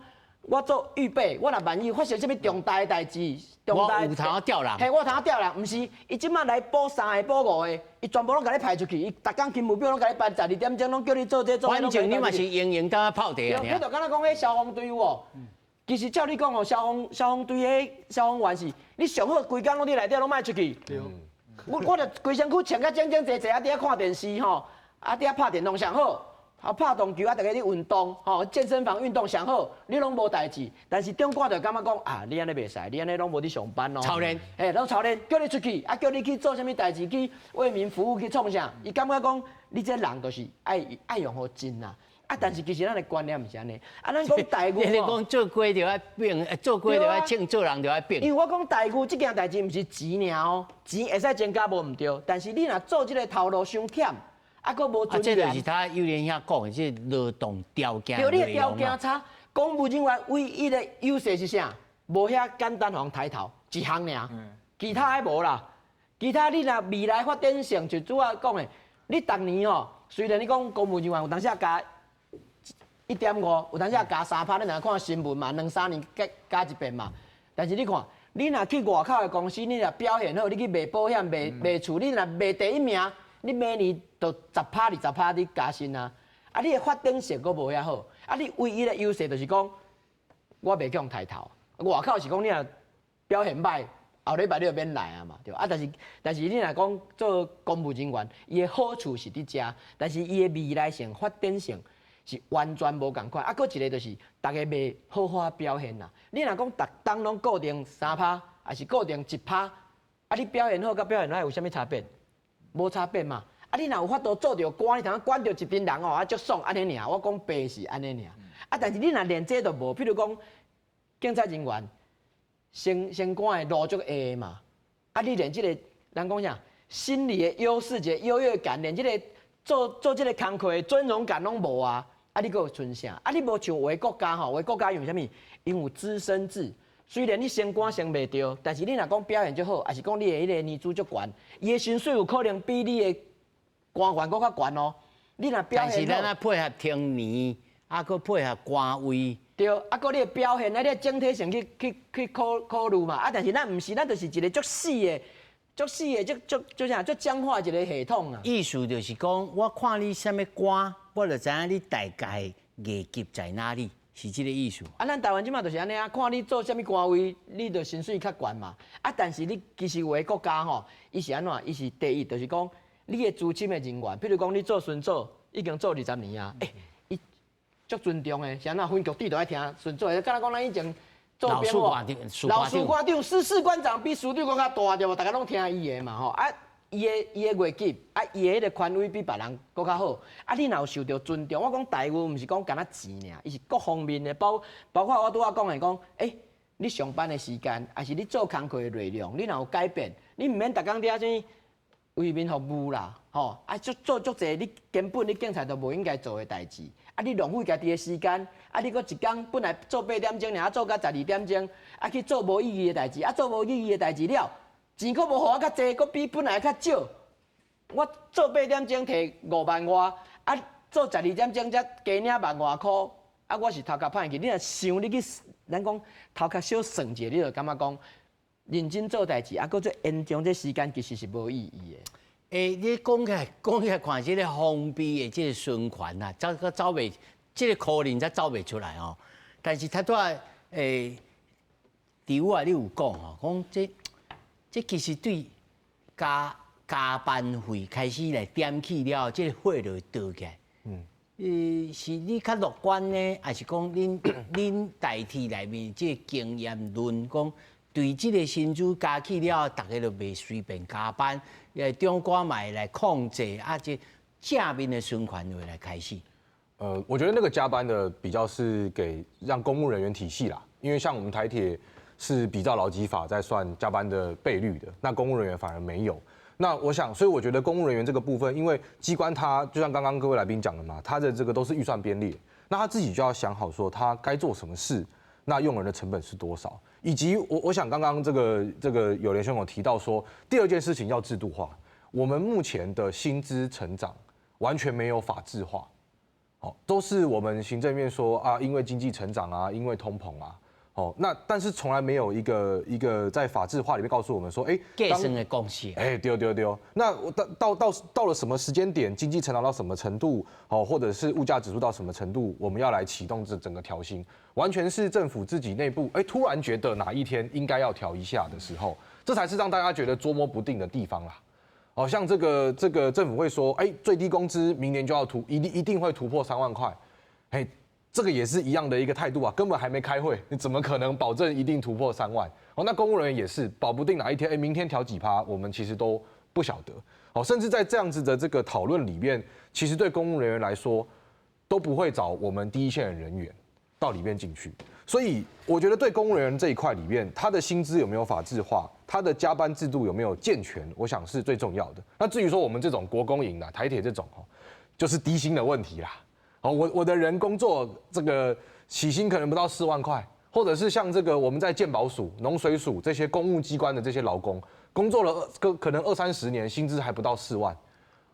我做預備，我若萬一發生啥物重大的代誌，重大我有通調人。嘿，我有通調人，毋是，伊這擺來補三个、補五个，伊全部攏共你排出去，伊逐工勤務表攏共你排十二點鐘，攏叫你做這做那。反正你嘛是閒閒當泡茶啊。彼就敢若講彼消防隊有無？其實照你講哦，消防消防隊彼消防員是，你上好規工攏佇內底攏莫出去。對。我我著規身軀穿甲整整齊齊啊，佇遐看電視吼，啊佇遐拍電動上好。啊，拍撞球啊，逐家咧運動，吼，健身房運動上好，你攏無代誌。但是長官就感覺講啊，你按呢袂使，你按呢攏無佇上班咯。操練，嘿，攏操練，叫你出去，啊，叫你去做啥物代誌，去為民服務去創啥？伊感覺講你這人就是愛愛用予盡啦。啊，但是其實咱的觀念毋是按呢。啊，咱講待遇，你講做官就愛變，做官就愛穿，做人就愛變。因為我講待遇這件代誌毋是錢爾哦，錢會使增加無毋對，但是你若做這个頭路傷忝。啊，閣無啊，這就是他幼年遐講的，這勞動條件。對，你的條件差。公務人員唯一的優勢是啥？無遐簡單予人刣頭，一項爾。其他的無啦。其他你若未來發展性，就拄仔講的，你逐年吼，雖然你講公務人員有當時加1.5，有當時加3%，你若看新聞嘛，兩三年加加一遍嘛。但是你看，你若去外口的公司，你若表現好，你去賣保險、賣賣厝，你若賣第一名。你每年都十趴、二十趴佇加薪啊！啊，你的發展性閣無遐好，啊，你唯一的優勢就是講，我袂去予刣頭。外口是講你若表現䆀，後禮拜你就免來啊嘛，對吧？啊，但是但是你若講做公務人員，伊的好處是佇遮，但是伊的未來性、發展性是完全無仝款。啊，閣一个就是逐家袂好好表現啦。你若講逐冬攏固定3趴，抑是固定1趴，啊，你表現好佮表現䆀有啥物差別？無差別嘛，啊！你若有法度做著官，你通管著一陣人哦，啊，足爽按呢爾。我講白是按呢爾，啊，但是你若連這都無，譬如講警察人員升升官的路足矮嘛，啊，你連這个人講啥心理的優勢、一個優越感，連這个做做這个工課的尊榮感攏無啊，啊，你閣有賰啥？啊，你無像有的國家吼，有的國家用啥物？𪜶有資深制。雖然你升官升袂著，但是你若講表現足好，抑是講你的彼个年資足懸，伊的薪水有可能比你的官員閣較懸哦。你若表現但是咱愛配合聽年，啊，閣配合官位。對，啊，閣你的表現，啊，你整體性去去去考考慮嘛。啊，但是咱毋是，咱就是一个足死的、足死的、足足足啥、足僵化一个系統啊。意思就是講，我看你啥物官，我就知影你大概階級在哪裡。是這个意思。啊，咱台灣這馬就是按呢啊，看你做啥物官位，你就薪水較懸嘛。啊，但是你其實有的國家吼，伊是按怎？伊是第一，就是講你的資深的人員，比如講你做巡佐已經做二十年啊，欸，伊足尊重的，是按怎？分局長都愛聽巡佐的，敢若講咱以前做兵哦，老士官長、師士官長比師長閣較大對無？逐家攏聽伊的嘛吼。啊，伊的月給啊，伊的彼个權威比別人閣較好。啊，你若有受著尊重，我講待遇毋是講干焦錢爾，伊是各方面的，包括我拄仔講的講，你上班的時間，抑是你做工課的內容，你若有改變，你毋免逐工佇遐啥物為民服務啦，吼，啊，做做足濟，你根本你警察都無應該做的代誌，啊，你浪費家己的時間，啊，你閣一工本來做8點鐘，爾做到12點鐘，啊，去做無意義的代誌，啊，做無意義的代誌了，錢閣無予我較濟，閣比本來較少。我做八點鐘提5萬外，啊，做12點鐘才加領萬外箍，啊，我是頭殼歹去。你若想你去，咱講頭殼小算一下，你就感覺講認真做代誌，啊，閣做延長這時間，其實是無意義的。你講起來，看這个封閉的這个循環啊，走閣走袂，這个可能才走袂出來哦。但是他拄仔佇我啊，你有講吼，講這其實對加班費開始來點起了，這个火就會燒起來。是你較樂觀呢，還是講恁代替內面這个經驗論講，對這个薪資加起了，大家就袂隨便加班，長官嘛會來控制，啊，這正面的循環會來開始。我覺得那個加班的比較是給讓公務人員體系啦，因為像我們台鐵是比照勞基法在算加班的倍率的，那公務人員反而沒有。那我想，所以我覺得公務人員這個部分，因為機關他就像剛剛各位來賓講的嘛，他的這個都是預算編列，那他自己就要想好說他該做什麼事，那用人的成本是多少，以及我想剛剛這個友聯兄有提到說，第二件事情要制度化，我們目前的薪資成長完全沒有法制化，哦，都是我們行政院說啊，因為經濟成長啊，因為通膨啊。哦，那但是從來沒有一個在法制化裡面告訴我們說，哎，計算的公式，哎，對對對，那到了什麼時間點，經濟成長到什麼程度，哦，或者是物價指數到什麼程度，我們要來啟動這整個調薪，完全是政府自己內部，哎，突然覺得哪一天應該要調一下的時候，這才是讓大家覺得捉摸不定的地方啦。哦，像這個政府會說，哎，最低工資明年就要一定會突破3萬塊，嘿。這個也是一樣的一個態度啊，根本還沒開會，你怎麼可能保證一定突破三萬？哦，那公務人員也是保不定哪一天，哎，明天調幾趴，我們其實都不曉得。哦，甚至在這樣子的這個討論裡面，其實對公務人員來說，都不會找我們第一線的人員到裡面進去。所以我覺得對公務人員這一塊裡面，他的薪資有沒有法制化，他的加班制度有沒有健全，我想是最重要的。那至於說我們這種國公營的台鐵這種，就是低薪的問題啦。哦，我的人工作這個起薪可能不到4萬塊，或者是像這個我們在健保署、農水署這些公務機關的這些勞工，工作了可能二三十年，薪資還不到四萬。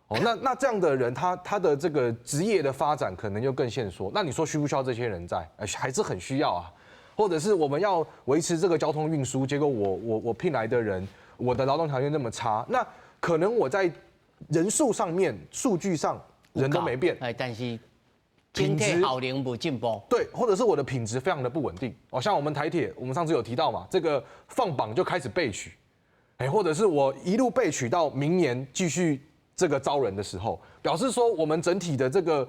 哦，那這樣的人，他的這個職業的發展可能就更限縮。那你說需不需要這些人在？還是很需要啊。或者是我們要維持這個交通運輸，結果我聘來的人，我的勞動條件那麼差，那可能我在人數上面、數據上人都沒變，哎，但是品質效能無進步，對，或者是我的品質非常的不穩定。哦，像我們台鐵，我們上次有提到嘛，這個放榜就開始備取，哎，或者是我一路備取到明年繼續這個招人的時候，表示說我們整體的這個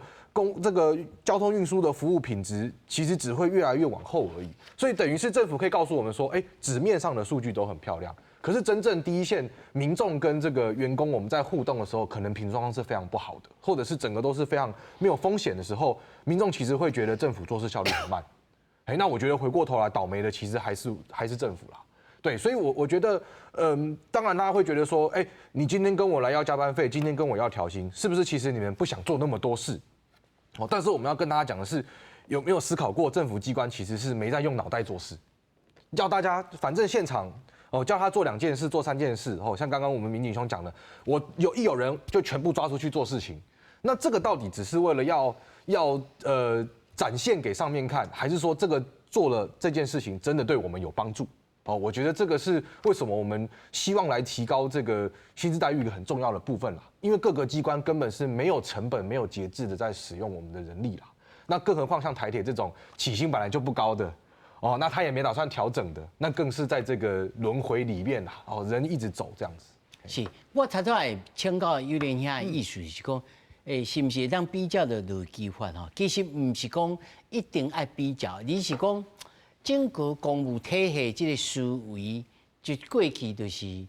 交通運輸的服務品質，其實只會越來越往後而已。所以等於是政府可以告訴我們說，哎，紙面上的數據都很漂亮，可是真正第一線民眾跟這個員工我們在互動的時候，可能品質狀況是非常不好的，或者是整個都是非常沒有風險的時候，民眾其實會覺得政府做事效率很慢。哎，那我覺得回過頭來倒霉的其實還是政府啦。對，所以我覺得，當然大家會覺得說，哎，你今天跟我來要加班費，今天跟我要調薪，是不是其實你們不想做那麼多事？哦，但是我們要跟大家講的是，有沒有思考過政府機關其實是沒在用腦袋做事，叫大家反正現場。哦，叫他做兩件事，做三件事。哦，像剛剛我們民警兄講的，我一有人就全部抓出去做事情。那這個到底只是為了要展現給上面看，還是說這個做了這件事情真的對我們有幫助？哦，我覺得這個是為什麼我們希望來提高這個薪資待遇一個很重要的部分啦。因為各個機關根本是沒有成本、沒有節制的在使用我們的人力啦。那更何況像台鐵這種起薪本來就不高的。哦，那他也沒打算調整的，那更是在這個輪迴裡面啦。哦，人一直走這樣子。是，我頭拄會請教友聯兄的意思是講，是毋是會當比較的勞基法吼？其實毋是講一定愛比較，而是講整個公務體系這個思維，就過去就是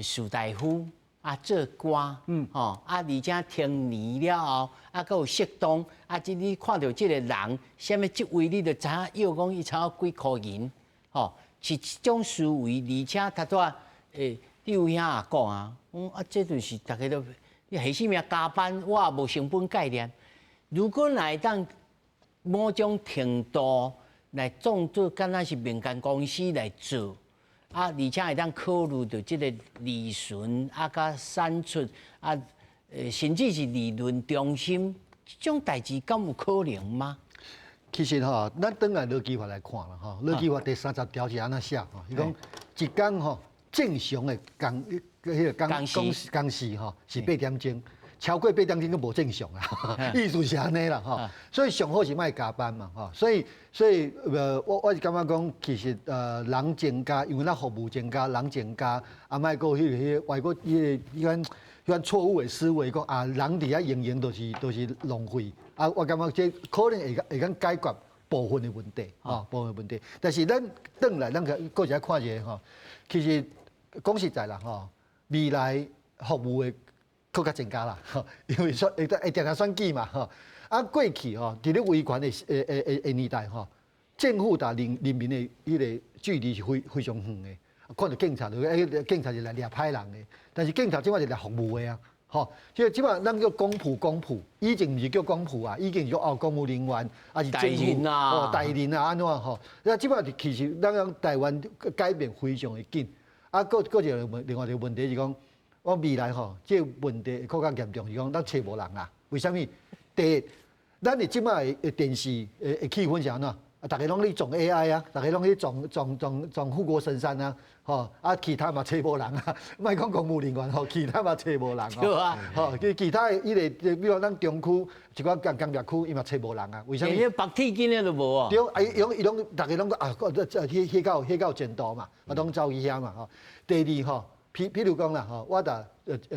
士大夫啊，做官，吼，啊，而且成年了後，啊，閣有適當，啊，這你看著這个人，啥物職位，你就知影，約講伊差幾箍銀，吼，是這種思維，而且頭拄仔，你有影也講啊，啊，這就是逐家都，你彼啥物加班，我也無成本概念。如果若會當某種程度來創做，敢若是民間公司來做。啊，而且會當考慮著這个利潤啊，佮產出啊，甚至是利潤中心，這種代誌敢有可能嗎？其實吼，咱轉來勞基法來看啦，吼，勞基法第三十條是按怎寫吼？伊講一工吼正常的工，彼个工工工時吼是八點鐘。超過八點鐘都無正常啦，意思是按呢啦吼，所以上好是莫加班嘛吼，所以我是感覺講，其實人增加，因為咱服務增加，人增加，啊莫閣彼個外國彼個彼款錯誤的思維，講啊人佇遐閒閒就是浪費，啊我感覺這可能會當解決部分的問題，吼部分的問題，但是咱轉來咱閣閣一看一下吼，其實講實在啦吼，未來服務的閣較增加啦，吼，因為選會會定定選舉嘛，吼。啊，過去吼，佇咧威權的年代吼，政府佮人民的彼个距離是非常遠的。看著警察就警察是來掠歹人的，但是警察這擺是來服務的啊，吼。所以這擺咱叫公僕公僕，以前毋是叫公僕啊，以前是叫哦公務人員，抑是政府哦代理啊按怎吼。啊，這擺其實咱講台灣改變非常的緊。啊，閣一个另外一个問題是講，我未來吼，這個問題會閣較嚴重，是講咱揣無人啊？為啥物？第一，咱佇這擺的電視的氣氛是按怎？啊，逐家攏咧撞 AI 啊，逐家攏去撞撞撞撞護國神山啊，吼啊，其他嘛揣無人啊，莫講公務人員吼，其他嘛揣無人對啊，吼，其他的彼个，比如咱中區一寡工業區，伊嘛揣無人啊。為啥物？連白鐵筋的都無啊。對，啊，伊攏逐家攏講啊，彼彼到前途嘛，啊，攏走去遐嘛，吼。第二吼，譬如講啦，吼，我若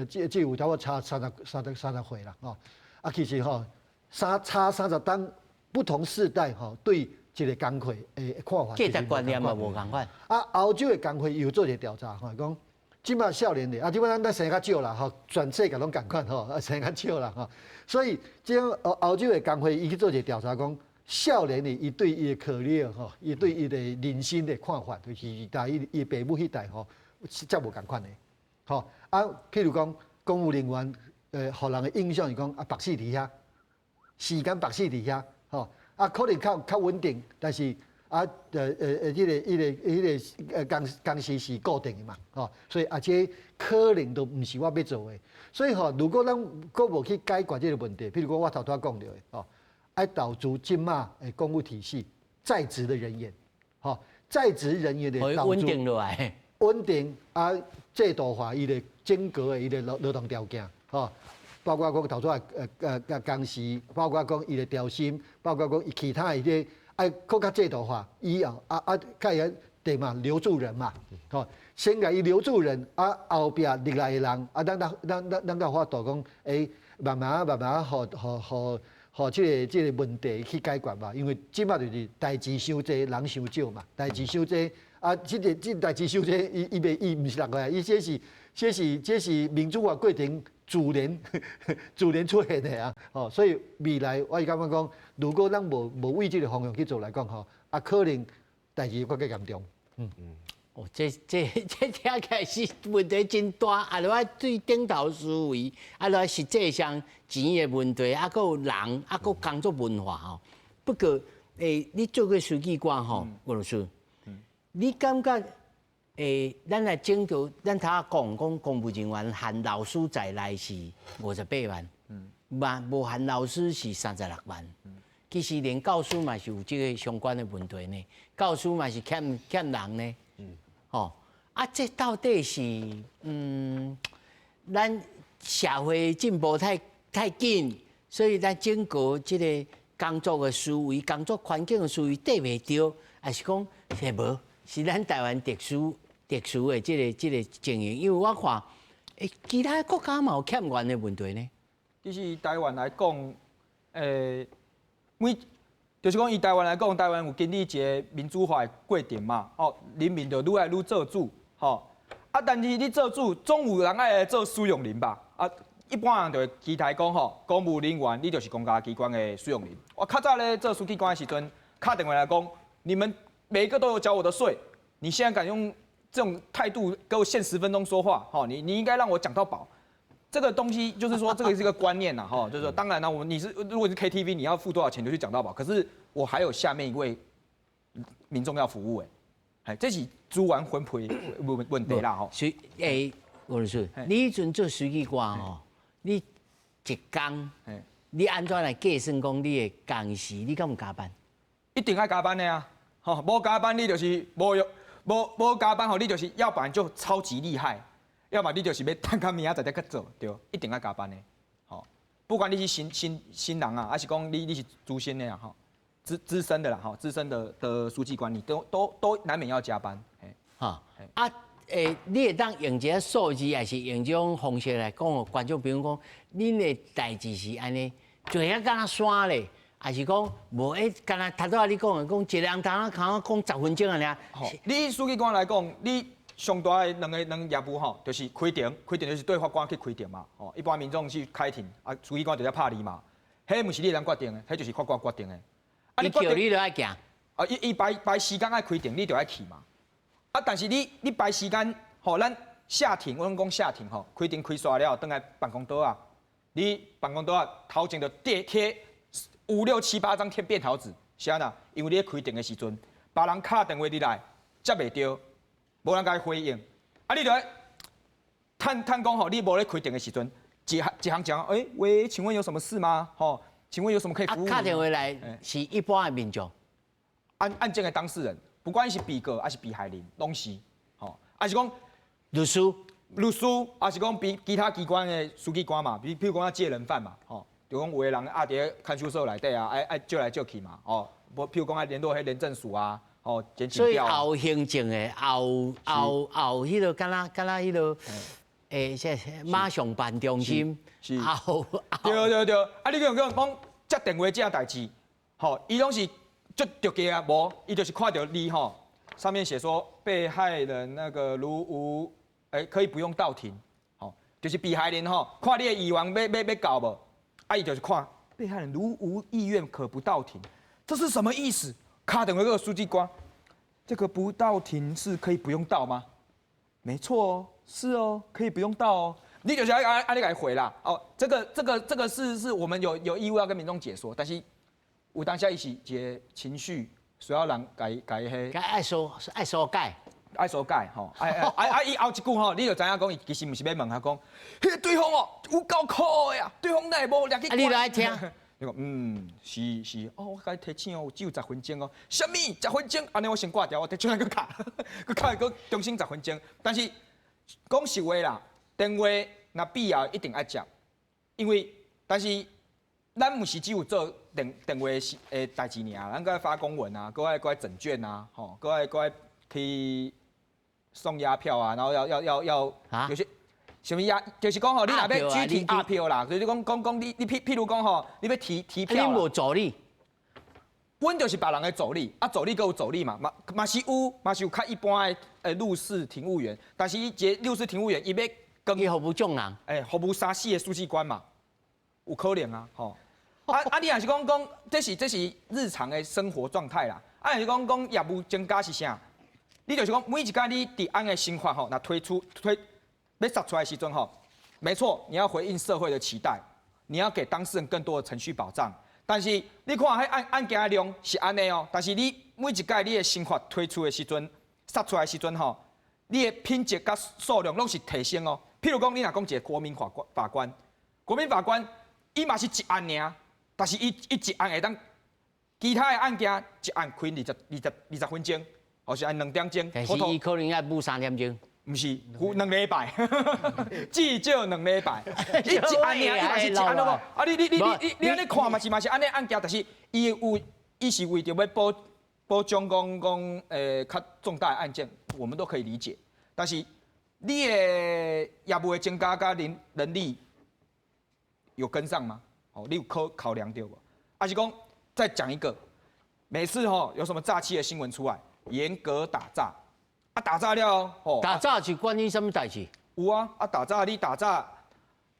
這有差不多差三十歲啦，吼，啊，其實吼，差30冬，不同世代吼對一个工課的看法，價值觀念嘛無仝款。啊，歐洲的工會有做一個調查，吼，講這擺少年的，啊，這擺咱生較少啦，吼，全世界攏仝款吼，啊，生較少啦，吼，所以這歐洲的工會伊去做一個調查，講少年的伊對伊的 career 吼，伊對伊的人生的看法，就是在伊爸母彼代吼，是遮無仝款的，吼啊，譬如講公務人員，予人的印象是講啊，縛死佇遐，時間縛死佇遐，吼啊，可能較穩定，但是啊，彼個工時是固定的嘛，吼，所以啊，這可能都毋是我欲做的，所以吼，如果咱閣無去解決這個問題，譬如講我頭拄仔講著的，吼，愛投資這馬的公務體系在職的人員，吼，在職人員的穩定落來。穩定啊，制度化伊的整個的伊的勞動條件，吼，包括講頭拄仔工時，包括講伊的調薪，包括講伊其他的這愛閣較制度化，以後啊啊，較會對嘛，留住人嘛，吼，先共伊留住人，啊後壁入來的人，啊咱才有法度講，慢慢慢慢，予這個問題去解決嘛，因為這擺就是代誌傷濟，人傷少嘛，代誌傷濟。啊，這代誌傷濟，伊伊袂伊毋是人個，伊這是民主化過程自然出現的啊，吼，所以未來我是感覺講，如果咱無為這個方向去做來講吼，啊，可能代誌閣較嚴重。嗯嗯。哦，這聽起來是問題真大，啊，著愛對頂頭思維，啊，著愛實際上錢的問題，啊，閣有人，啊，閣工作文化吼。不過，你做過書記官吼，吳律師。你感覺咱來整個，咱頭仔講講公務人員含老師在內是58萬，嘛無含老師是36萬。其實連教師嘛是有這個相關的問題呢，教師嘛是欠人呢。吼，啊，這到底是咱社會進步太緊，所以咱整個這個工作的思維、工作環境的思維對袂著，還是講是無？是咱台灣特殊的這個情形，因為我看，其他國家嘛有欠員的問題呢。其實台灣來講，每就是講以台灣來講，台灣有經歷一個民主化的過程嘛，哦，人民就愈來愈做主，吼，啊，但是你做主，總有人愛來做使用人吧？啊，一般人就會期待講吼，公務人員你就是公家機關的使用人。我較早咧做書記官的時陣，敲電話來講，你們每個都有繳我的稅，你現在敢用這種態度給我限10分鐘說話，吼，你應該讓我講到飽。這個東西就是說，這個是一個觀念吶，哈，就是說，當然啦，我你是如果是 KTV，你要付多少錢就去講到飽。可是我還有下面一位民眾要服務，哎，這是資源分配問題啦，吼。所以，吳律師，你彼陣做書記官吼，你一工，你按怎來計算講你的工時？你敢有加班？一定愛加班的啊！吼，無加班你就是無用，無加班吼，你就是要不然就超級厲害，要麼你就是欲等到明仔載才去做，對，一定愛加班的。吼，不管你是新人啊，還是講你是資深的啊，吼，資深的啦，吼，資深的書記官，你都難免要加班。哈，啊，你會當用一个數字，還是用這種方式來講，予觀眾朋友講，恁的代誌是按呢，做遐敢若山咧，還是講無？敢若頭拄仔你講的，講一个人通通講10分鐘按呢。你書記官來講，你上大的兩個業務吼，就是開庭，開庭就是對法官去開庭嘛。吼，一般民眾去開庭，啊，書記官就咧拍字嘛。彼毋是你通決定的，彼就是法官決定的。啊，伊叫你就愛行。啊，伊排時間愛開庭，你就愛去嘛。啊，但是你排時間，吼，咱下庭，我攏講下庭吼，開庭開煞了，轉來辦公桌仔，你辦公桌仔頭前就貼五六七八張貼便條紙，是按怎？因為你咧開庭的時陣，別人敲電話入來接袂著，無人共伊回應，啊，你就愛趁趁講吼，你無咧開庭的時陣，一行一行講，欸，喂，請問有什麼事嗎？吼，請問有什麼可以服務？啊，敲電話來是一般的民眾，案件的當事人。不管是被告還是被害人，攏是，吼，還是講律師、律師，還是講比其他機關的書記官嘛，比如講借人犯嘛，吼，就講有的人押佇看守所內底啊，愛借來借去嘛，吼，無譬如講愛聯絡彼廉政署啊，吼，檢所以後行政的，後彼個敢若敢若彼個，這馬上辦中心，是，後對對對，啊，你講講接電話這代誌，吼，伊攏是。就著急啊，無，伊就是看著你吼，上面寫說被害人那個如無，可以不用到庭，吼，就是被害人吼，看你的意願欲到無，啊，伊就是看被害人如無意願可不到庭，這是什麼意思？敲電話給書記官，這個不到庭是可以不用到嗎？沒錯哦，是哦，可以不用到哦。你就是愛按按呢共伊回啦，哦，這個是我們有義務要跟民眾解說，但是。有當時伊是一個情緒需要人共伊共伊彼，愛疏愛疏解，愛疏解吼，愛愛愛伊後一句吼，你就知影講伊其實毋是欲問他講，彼個對方哦有夠可的啊，對方哪會無掠去？啊，你來聽。你講嗯，是是，哦，我共你提醒哦，只有十分鐘哦，啥物十分鐘？按呢我先掛掉，我再轉來閣敲，閣敲閣重新十分鐘。但是講實話啦，電話若必要一定愛接，因為但是。咱毋是只有做電話是的代誌爾，咱閣愛發公文啊，閣愛整卷啊，吼，閣愛去送押票啊，然後要，有些啥物押，就是講吼，你若欲舉提押票啦，就是講講講你譬如講吼，你欲提票。你無助理？阮就是別人的助理，啊助理閣有助理嘛，嘛是有較一般的錄事庭務員，但是伊一个錄事庭務員，伊欲跟伊服務眾人，服務三四個書記官嘛，有可能啊，吼。啊啊！你若是講講，這是日常的生活狀態啦。啊，若是講講業務增加是啥？你就是講每一工你佇案的新法吼，若推出推欲殺出來的時陣吼，沒錯，你要回應社會的期待，你要給當事人更多的程序保障。但是你看彼案件的量是按呢哦，但是你每一屆你的新法推出的時陣，殺出來的時陣吼，你的品質佮數量攏是提升哦。譬如講，你若講一個國民法官，國民法官伊嘛是一案爾。但是伊一案會當，其他的案件一案開二十分鐘，或是按2點鐘。但是伊可能愛補3點鐘。毋是，有2禮拜，至少兩禮拜。伊一案爾，伊嘛是一案咯。啊，你按呢看嘛是按呢案件，但是伊有伊是為著欲保障講較重大的案件，我們都可以理解。但是你的業務的增加佮人力有跟上嗎？哦，你有考量著無？還是講再講一個，每次吼有什麼詐欺的新聞出來，嚴格打詐，啊，打早了吼，打早是关于啥物代志？有啊，啊打早你打早，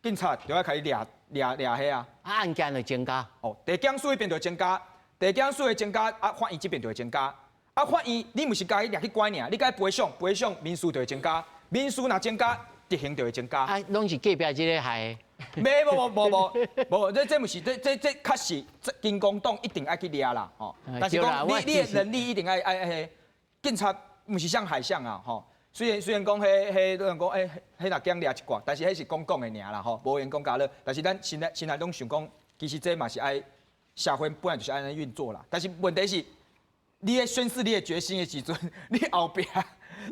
警察就愛開始掠掠掠彼啊，啊案件就增加。哦，地檢署彼邊就增加，地檢署的增加，啊法院這邊就會增加。啊法院你毋是共伊掠去關爾，你共伊賠償，賠償民事就會增加，民事若增加，執行就會增加。啊，攏是隔壁這个害的。沒無無無無無，這毋是這這這確實，這金剛黨一定愛去掠啦，吼。但是講你你的能力一定愛愛彼警察。毋是像海象啊，吼。雖然講彼彼有人講，欸，彼若減掠一寡，但是彼是講講的爾啦，吼，無閒講加落。但是咱現在現在攏想講，其實這嘛是愛社會本來就是按呢運作啦。但是問題是，你咧宣示你的決心的時陣，你後壁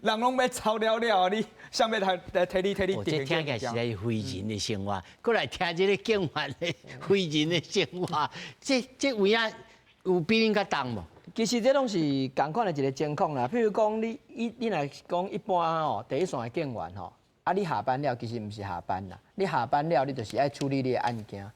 人攏欲走了了，你啥欲來來提你提你？這聽起來實在是非人的生活，閣來聽這個警員的非人的生活，這這有影有比恁較重無？其實這攏是仝款的一個情況啦。譬如講，你你你若講一般吼，第一線的警員吼，啊，你下班了其實毋是下班啦，你下班了你就是愛處理你的案件，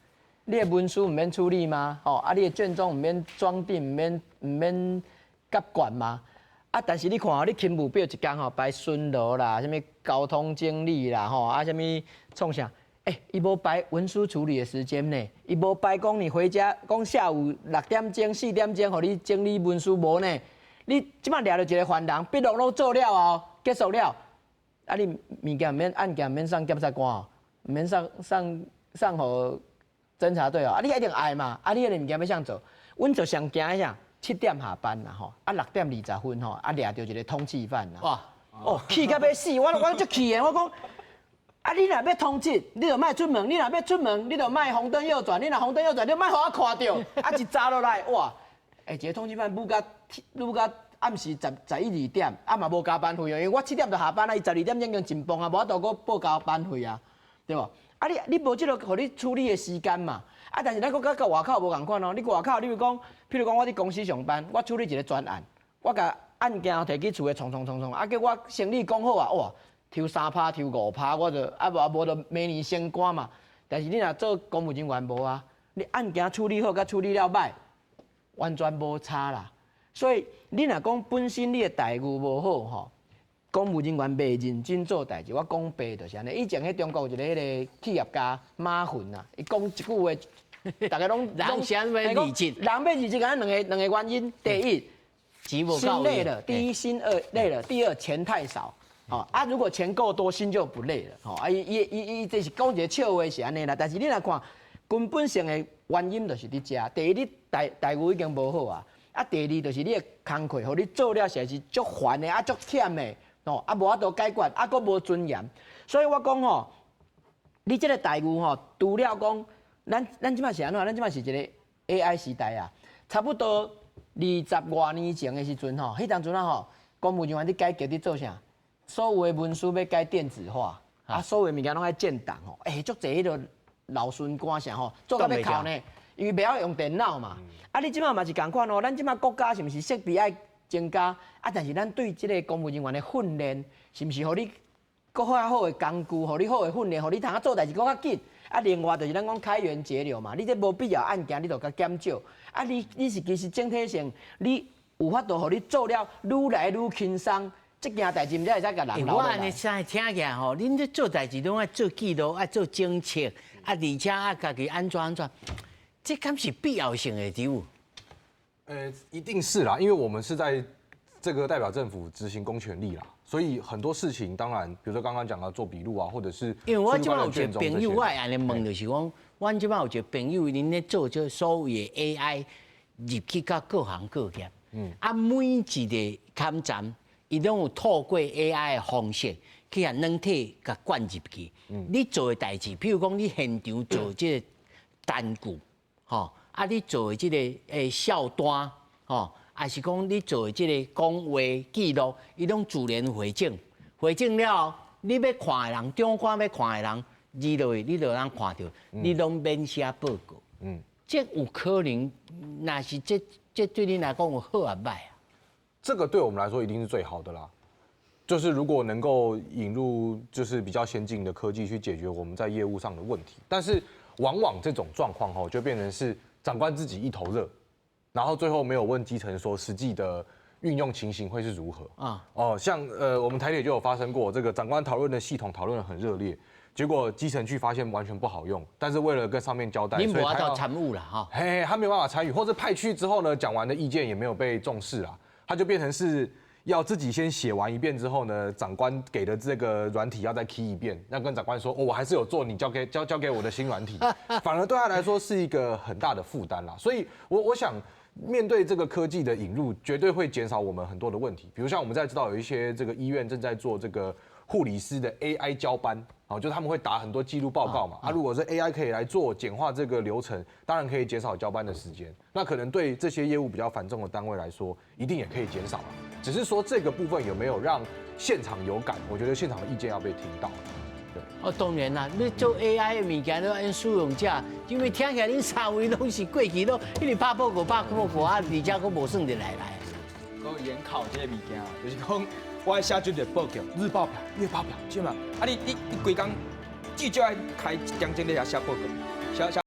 你的文書毋免處理嗎？吼，啊，你的卷宗毋免裝訂，毋免毋免夾管嗎？啊，但是你看哦，你勤務表一工吼排巡邏啦，啥物交通整理啦，吼，啊，啥物創啥？欸，伊無排文書處理的時間呢，伊無排講你回家講下午六點鐘、四點鐘，予你整理文書無呢？你這擺掠著一個犯人，筆錄攏做了後，結束了，啊，你物件毋免案件毋免送檢察官哦，毋免送送送予偵查隊哦，啊，你一定愛嘛，啊，你彼個物件欲啥做？阮就上驚彼啥？7點下班啦吼，啊6點20分吼，啊掠著一個通緝犯啦。哇！哦，氣甲欲死，我我足氣的，我講。啊！你若欲通緝，你就莫出門；你若欲出門，你就莫紅燈右轉；你若紅燈右轉，你就莫予我看著。啊！一查落來，哇！欸，一個通緝犯舞甲舞甲暗時十十一二點，啊嘛無加班費哦，因為我7點就下班啊，伊12點已經真崩啊，無法度閣報加班費啊，對無？啊你你無這個予你處理的時間嘛？啊，但是咱閣佮佮外口無仝款哦。你外口，你比如講，譬如講我佇公司上班，我處理一個專案，我共案件提去厝的創創創創，啊結果我生理講好啊，哇！抽3趴，抽5趴，我就啊無啊無就明年升官嘛。但是你若做公務人員無啊，你案件處理好，佮處理了歹，完全無差啦。所以你若講本身你的待遇無好吼，公務人員袂認真做代誌。我講白就是按呢。以前彼中國有一個彼个企業家馬雲啊，伊講一句話，逐家攏人啥欲離職？人欲離職，敢若兩個兩個原因。第一，心累了；第一，心二累了；第二，錢太少。哦啊，如果錢夠多，心就不累了。吼啊，伊伊伊伊這是講一個笑話是按呢啦。但是你若看根本性的原因就是佇遮。第一，你待待遇已經無好啊。啊，第二就是你的工課，予你做了實在是足煩的，啊足忝的，哦啊無法度解決，啊閣無尊嚴。所以我講吼，你這個待遇吼，除了講，咱咱這擺是按怎？咱這擺是一個 AI 時代啊。差不多二十外年前的時陣吼，彼當陣啊吼，公務人員佇改革佇做啥？所有的文書欲改電子化，啊，所有的物件攏愛建檔吼，欸，足濟彼个老巡官啥吼，做甲欲哭呢，因為袂曉用電腦嘛。啊，你這擺嘛是仝款哦，咱這擺國家是毋是設備愛增加？啊，但是咱對這個公務人員的訓練，是毋是予你閣較好的工具，予你好的訓練，予你通啊做代誌閣較緊？啊，另外就是咱講開源節流嘛，你這無必要案件，你就共減少。啊，你你是其實整體性，你有法度予你做了愈來愈輕鬆。這件代誌毋才會使共人留我按呢聽起來吼，恁這做代誌攏愛做記錄，愛做偵測，啊，而且愛家己按怎按怎，這敢是必要性的對無？一定是啦，因為我們是在這個代表政府執行公權力啦，所以很多事情當然，比如說剛剛講到做筆錄啊，或者是因為我這擺有一個朋友，我會按呢問，就是講，阮這擺有一個朋友，𪜶咧做這所謂的 AI 入去到各行各業，啊，每一個坎站。伊攏有透過 AI 的方式去共軟體共灌入去。你做的代誌，譬如講你現場做這個單據，吼，啊，你做的這個欸數單，吼，抑是講你做的這個講話記錄，伊攏自然匯總，匯總了後，你欲看的人，長官欲看的人，入落去，你就通看著，你攏免寫報告。這有可能，若是這這對恁來講有好抑歹啊？這個對我們來說一定是最好的啦，就是如果能夠引入就是比較先進的科技去解決我們在業務上的問題，但是往往這種狀況吼就變成是長官自己一頭熱，然後最後沒有問基層說實際的运用情形会是如何啊？哦，像我们台铁就有发生过，这个长官讨论的系统讨论的很热烈，结果基层去发现完全不好用，但是为了跟上面交代，你無法度参与啦哈，嘿，他没有办法参与，或者派去之后呢，讲完的意见也没有被重视啦，他就变成是要自己先写完一遍之后呢，长官给的这个软体要再 key 一遍，那跟长官说，哦，我还是有做你交给我的新软体，反而对他来说是一个很大的负担啦。所以我想，面对这个科技的引入，绝对会减少我们很多的问题。比如像我们在知道有一些这个医院正在做这个护理师的 AI 交班，哦，就他们会打很多记录报告嘛。啊，如果是 AI 可以来做简化这个流程，当然可以减少交班的时间。那可能对这些业务比较繁重的单位来说，一定也可以减少。只是说这个部分有没有让现场有感？我觉得现场的意见要被听到。对，哦，當然啦，你做 AI 的物件，你按使用者，因為聽起來恁三位攏是過去攏一直拍報告、拍報告啊，而且閣無算入來來。講研考這個物件，就是講我愛寫這個報告、日報表、月報表，是嘛？啊你規工至少愛開一點鐘咧遐寫報告，寫寫。